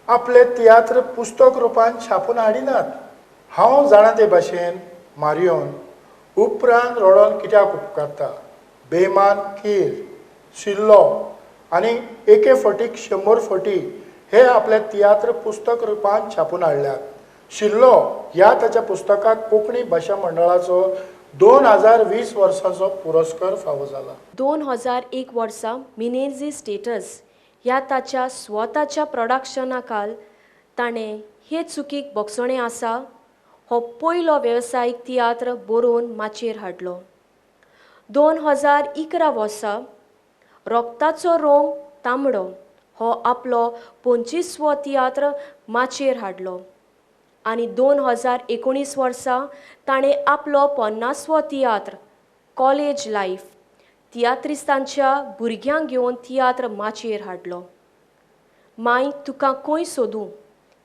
आपले तियात्र पुस्तक रुपान छापून हाडिनात. हांव जाणा ते भाशेन मारियोन उपरांत रडोन कित्याक उपकारता, बेमान कीर, शिल्लो आनी एके फटीक 100 फटी हे आपले तियात्र पुस्तक रुपान छापून हाडल्यात. शिल्लो ह्या ताच्या पुस्तकाक कोंकणी भाशा मंडळाचो 2020 वर्साचो पुरस्कार फावो जाला. 2001 वर्सा मिनेझी स्टेटस ह्या ताच्या स्वताच्या प्रोडक्शनाखाल ताणें हे चुकीक बोगसणें आसा हो पयलो वेवसायीक तियात्र बरोवन माचयेर हाडलो. 2011 वर्सा रोगताचो रंग तांबडो हो आपलो 25वो तियात्र माचयेर हाडलो आनी 2019 वर्सा ताणें आपलो 50वो तियात्र कॉलेज लायफ तियात्रिस्तांच्या भुरग्यांक घेवन तियात्र माचयेर हाडलो. माय तुका खंय सोदूं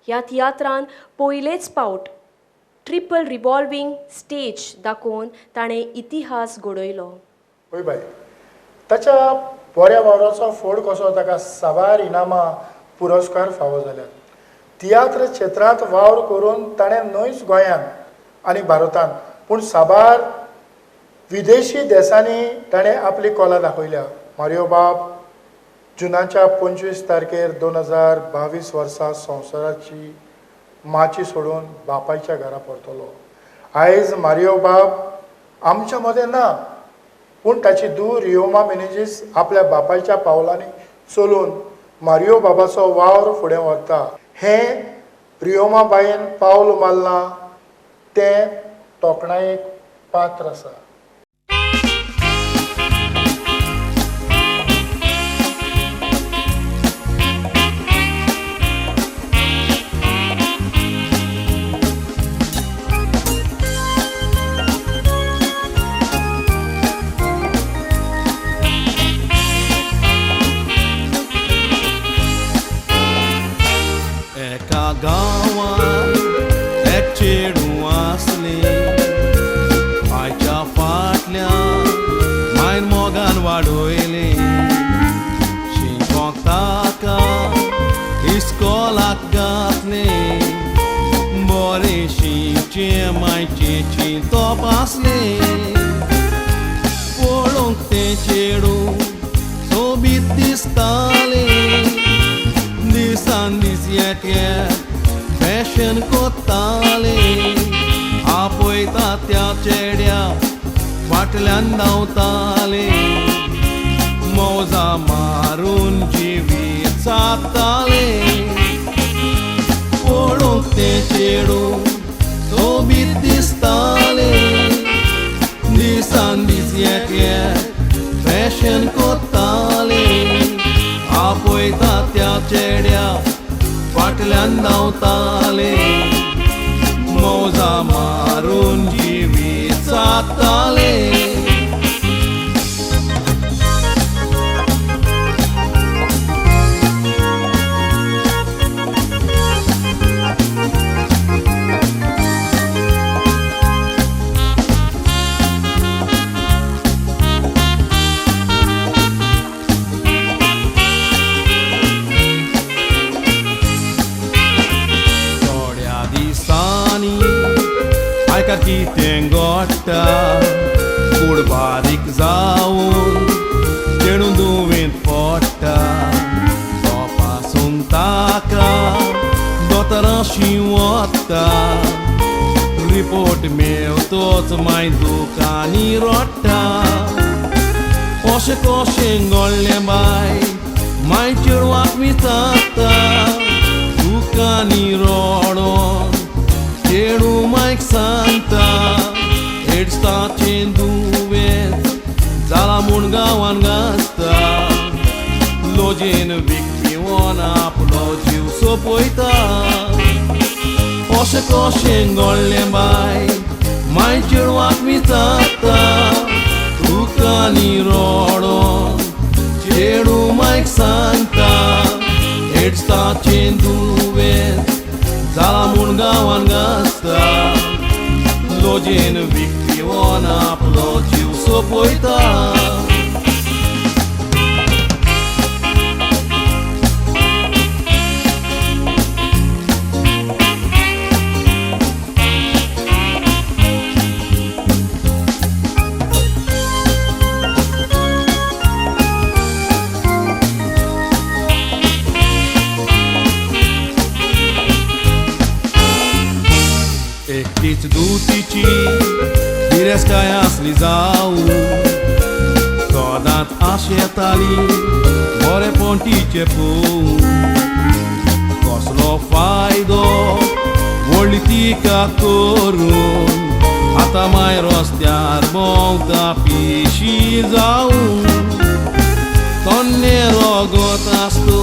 ह्या तियात्रान पयलेच फावट ट्रिपल रिवॉल्वींग स्टेज दाखोवन ताणें इतिहास घडयलो. हय बाय, ताच्या बऱ्या वावराचो फोड कसो ताका साबार इनामां पुरस्कार फावो जाल्यात. तियात्र क्षेत्रांत वावर करून ताणें न्हयच गोंयांत आनी भारतांत पूण साबार विदेशी देशांनी ताणें आपली कला दाखयल्या. मारियो बाब जुनाच्या 25 तारखेर 2022 वर्सा संवसाराची माची सोडून बापायच्या घरा परतलो. आयज मारियो बाब आमच्या मदें ना, पूण ताची धूव रियोमा मिनेजीस आपल्या बापायच्या पावलांनी चलून मारियो बाबाचो वावर फुडें व्हरता. हें रियोमा बायन पावल मारलां तें तोखणायेक पात्र आसा. एका गांवांत एक चेडूं आसलें, आयच्या फाटल्यान मायन मोगान वाडयलें. शिकोंक ताका इस्कोलाक घातलें, बरें शिकचें मायचें चिंतप आसलें. पळोवंक तें चेडूं सोबीत दिसतालें, दिसान दीस एक फॅशन कोत्तालें. आपयता त्या चेड्या फाटल्यान धांवतालें, मौजा मारून जिवीत सादतालें. पळोवंक तें चेडूं सोबीत दिसतालें, दिसान दीस एक फॅशन कोत्तालें. आपयता त्या चेड्या फाटल्यान धांवतालें, मौजा मारून जिवीत सादतालें. कितें घडटा कूड बारीक जावन चेडूं दुयेंत पडटा, तपासूंक ताका दोतोरां शिंवता, रिपोर्ट मेवतोच माय दुकानी रडटा. अशें कशें घडलें बाय माय चेडवाक विचारता, दुकानी रडोन चेडूं मायक सांगता, एड्साचें दुयेंस जालां म्हूण गांवान गाजता. लजेन वीख पिवन आपलो जीव सोंपयता. अशें कशें घडलें बाय माय चेडवाक विचारता, दुकानी रडोन चेडूं मायक सांगता, एड्साचें दुयेंस जालां म्हूण गांवान गाजता. लजेन वीख पिवन आपलो जीव सोंपयता. एकटीच दुतीची गिरेस्तकाय आसली जावं, सदांच आशेताली बरेपण तिचें पळोवन. कसलो फायदो व्हडली तिका करून, आतां माय रस्त्यार भोंवता पिशी जावन. तन्ने रगत आसतो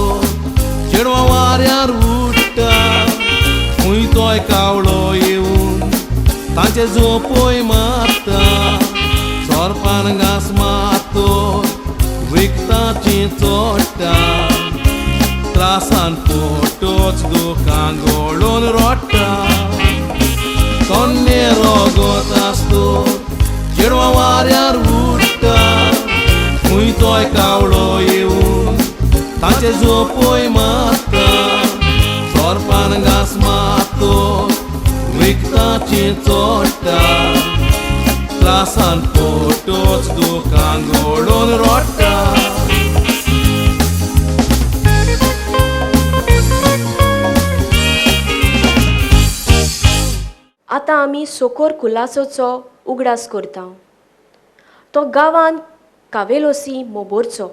चेडवां वाऱ्यार उडटा, खंय तोय कावळो येवन तांचे झोपय मारता. सोरपान घांस मारतो विकताचें चोडटा, त्रासान पोटोच दुकां गळोवन रडटा. तन्ने तुजें रोगोत आसतो चेडवां वाऱ्यार उडटा खंय तोय कावळो येवन ताचे झोपय मारता सोरपान घांस मारतो विकताचें चोडटा क्लासान फोटोच दुकान घडोवन रोडटा. आतां आमी सोकोर कुलासोचो उगडास करता. तो गांवांत कावेलोसी मोबोरचो.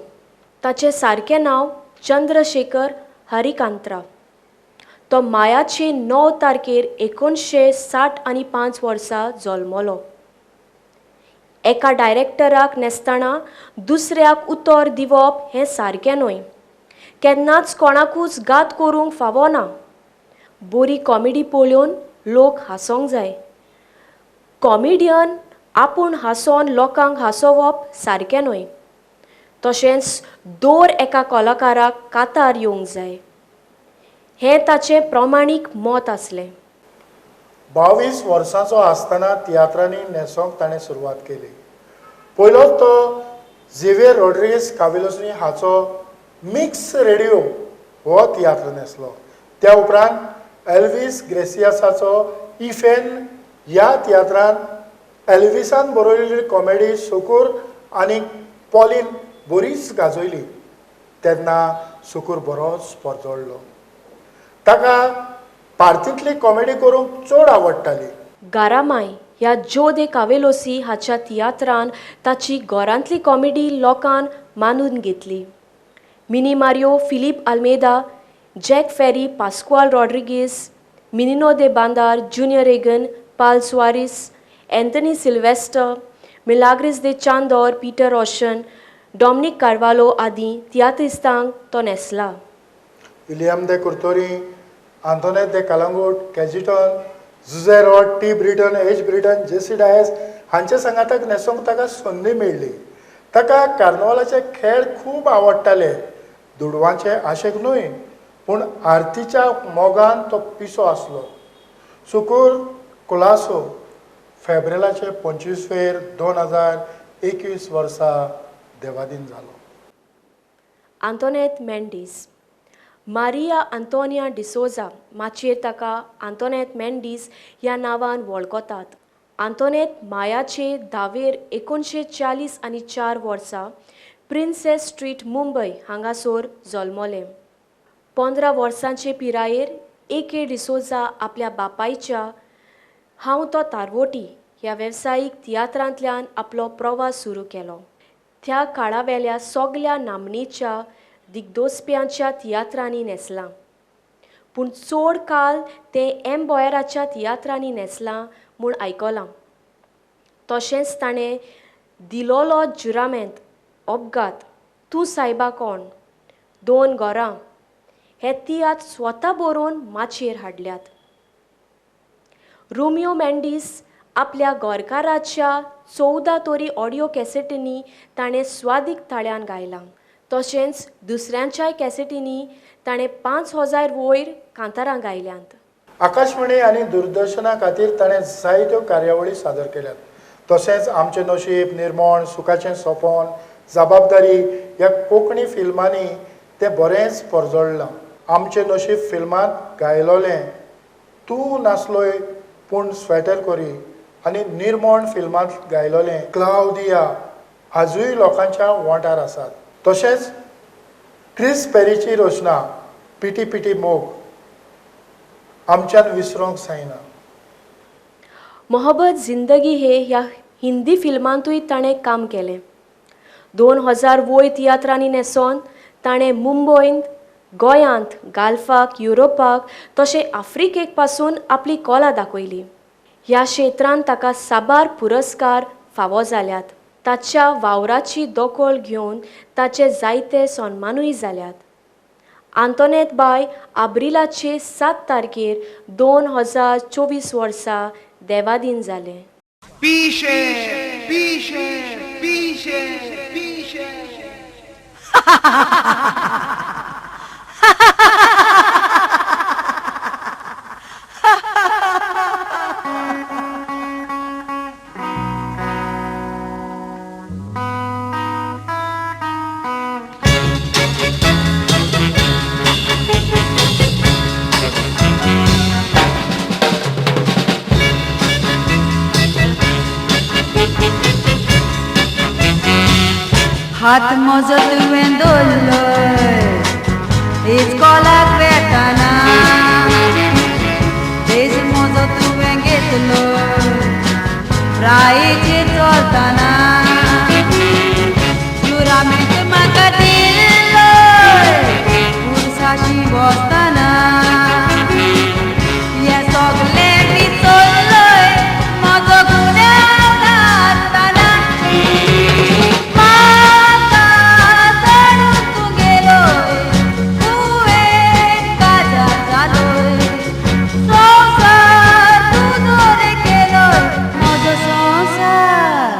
ताचें सारकें नांव चंद्रशेखर हरिकांत्रा. तो मायाचे 9 तारखेर 1965 वर्सा जल्मलो. एका डायरेक्टराक नेसतना दुसऱ्याक उतर दिवप हें सारकें न्हय. केन्नाच कोणाकूच गात करूंक फावो ना. बरी कॉमेडी पळोवन लोक हांसोंक जाय. कॉमेडियन आपूण हांसोन लोकांक हांसोवप सारकें न्हय. तशेंच दर एका कलाकाराक कातार येवंक जाय हें ताचें प्रमाणीक मत आसलें. 22 वर्सांचो आसतना तियात्रांनी न्हेसोंक ताणें सुरवात केली. पयलोच तो झेवियर रॉड्रिगीस कावेलोसी हाचो मिक्स रेडियो हो तियात्र न्हेसलो. त्या उपरांत एल्वीस ग्रेसियासाचो इफेन ह्या तियात्रान एल्विसान बरयल्ली कॉमेडी सुकूर आनी पॉलीन बरीच गाजयली. तेन्ना सुकूर बरोच परजळ्ळो. ताका पार्तींतली कॉमेडी करूंक चड आवडटाली. गारामाय ह्या ज्यो दे कावेलोसी हाच्या तियात्रान ताची घरांतली कॉमेडी लोकान मानून घेतली. Mini Mario, Philip Almeida, Jack Ferry, Pascoal Rodrigues, Minino de Bandar, Junior Regan, Paul Soares, Anthony Sylvester, Milagres de Chandor, Peter Roshan, Dominic Carvalho आदी तियात्रिस्तांक तो न्हेसला. William de Curtorim, Antoinette de Calangute, Cajetan, Jose Rod, T Britain, H Britain, J C Dias हांच्या सांगाताक न्हेसोंक ताका संदी मेळ्ळी. ताका कार्नवालाचे खेळ खूब आवडटाले. दुडवांचे आशेक न्हय पूण आरतीच्या मोगान तो पिसो आसलो. सुकूर कुलासो फेब्रेलाचे 25 2021 वर्सा देवादीन जालो. आंतोनेत मेंडीस. मारिया आंतोनिया डिसोजा माचयेर ताका आंतोनेत मेंडीस ह्या नांवान वळखतात. आंतोनेत मायाचे 10 1944 वर्सा प्रिन्सेस स्ट्रीट मुंबय हांगासर जल्मलें. 15 वर्सांचे पिरायेर ए.के. डिसोजा आपल्या बापायच्या हांव तो तारवोटी ह्या वेवसायीक तियात्रांतल्यान आपलो प्रवास सुरू केलो. त्या काळावेल्या सगल्या नामनेच्या दिग्दोसप्यांच्या तियात्रांनी न्हेसलां. पूण चड काळ तें एम बॉयराच्या तियात्रांनी न्हेसलां म्हूण आयकलां. तशेंच ताणें दिलोलो जुरामेंत, अपघात, तूं सायबा कोण, दोन घरां हे तियात्र स्वता बरोवन माचयेर हाडल्यात. रोमियो मेंडीस आपल्या गोरकाराच्या 14 तरी ऑडियो कॅसेटींनी ताणें स्वादीक ताळ्यान गायलां. तशेंच दुसऱ्यांच्याय कॅसेटींनी ताणें 5000 वयर कांतारां गायल्यांत. आकाशवाणी आनी दूरदर्शना खातीर ताणें जायत्यो कार्यावळी सादर केल्यात. तशेंच आमचें नशीब, निर्मोण, सुखाचें सोपन, जबाबदारी ह्या कोंकणी फिल्मांनी तें बरेंच परजळ्ळां. आमचें नशीब फिल्मांत गायलोलें तूं नासलोय पूण स्वेटर कोरी आनी निर्मोण फिल्मांत गायलोलें क्लावदिया आजूय लोकांच्या वोंठार आसात. तशेंच क्रिस पेरीची रचना पिटी पिटी मोग आमच्यान विसरोंक जायना. मोहब्बत जिंदगी हे ह्या हिंदी फिल्मांतूय ताणें काम केलें. 2000 वयर तियात्रांनी न्हेसोन ताणें मुंबयंत, गोंयांत, गाल्फाक, युरोपाक तशें आफ्रिकेक पासून आपली कला दाखयली. ह्या क्षेत्रांत ताका साबार पुरस्कार फावो जाल्यात. ताच्या वावराची दखल घेवन ताचे जायते सन्मानूय जाल्यात. आंतोनेत बाय आब्रिलाचे 7 तारखेर 2024 वर्सा देवादीन जालें. पिशे पिशे पिशे पिशे. हात म्हजो तुवें दवरलोय इस्कोलाक वेताना, भेस म्हजो तुवें घेतलोय प्रायेचेर चलतना, जुरामेंत म्हाका दिल्लोय पुरसाशी बसतना, हें सगलें विसरलोय म्हजो गुन्यांव नासतना. म्हाका सोडून तूं गेलोय, तुवें काजार जालोय, संवसार तुजो रे केलोय, म्हजो संवसार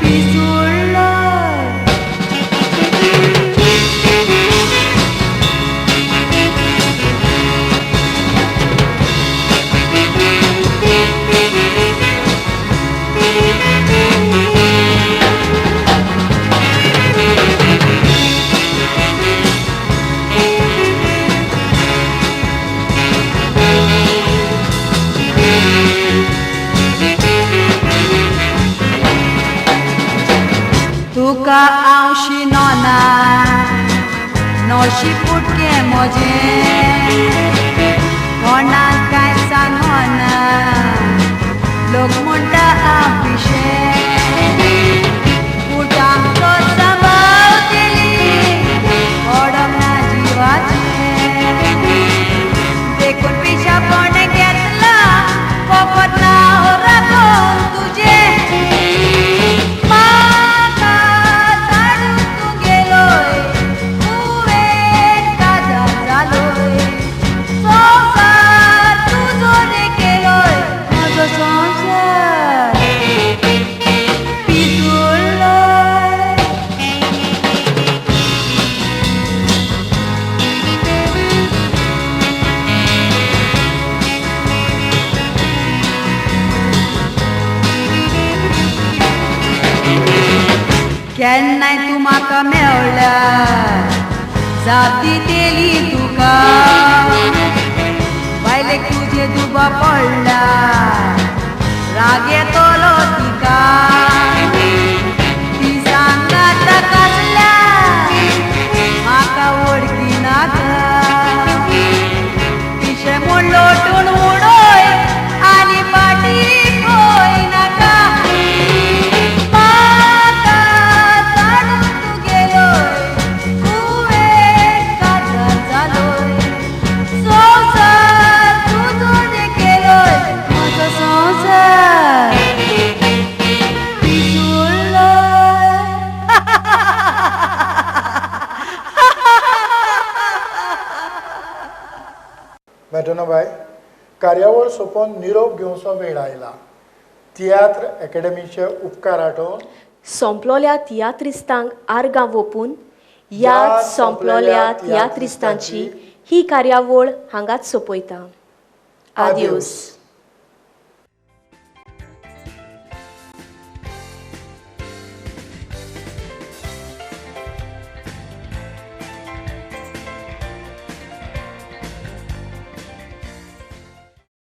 पिसुडलोय. तुका हांव शिनोना नशीब फुटकें म्हजें, कोणाक कांय सांगना, लोक म्हणटा हांव पिशें, पुटांचो सांबाळ केली पडप ना जिवाचें, देखून पिशापण घेतलां फकत नांव राखून तुजें. म्हाका सोडून तूं गेलोय, तुवें काजार जालोय, संवसार तुजो रे केलोय, म्हजो संवसार पिसुडलोय. केन्नाय तूं म्हाका मेवल्यार जाप दितेली तुका, बायलेक तुजें दुबा पडला राग येतलो तिका, ती सांगाता कसल्या म्हाका वळखिनाका, पिशें म्हूण लोटून उडय आनी फाटीं पळयनाका. म्हाका सोडून तूं गेलोय, तुवें काजार जालोय, संवसार तुजो रे केलोय, म्हजो संवसार पिसुडलोय. मेटोनाबाय, कार्यावळ सोंपोवन निरोप घेवचो वेळ आयला. तियात्र एकेडमीचे उपकार आठोवन सोंपलोल्या तियात्रिस्तांक आर्गां वोपून याद सोंपलोल्या तियात्रिस्तांची ही कार्यावळ हांगाच सोंपयता. आदियोस.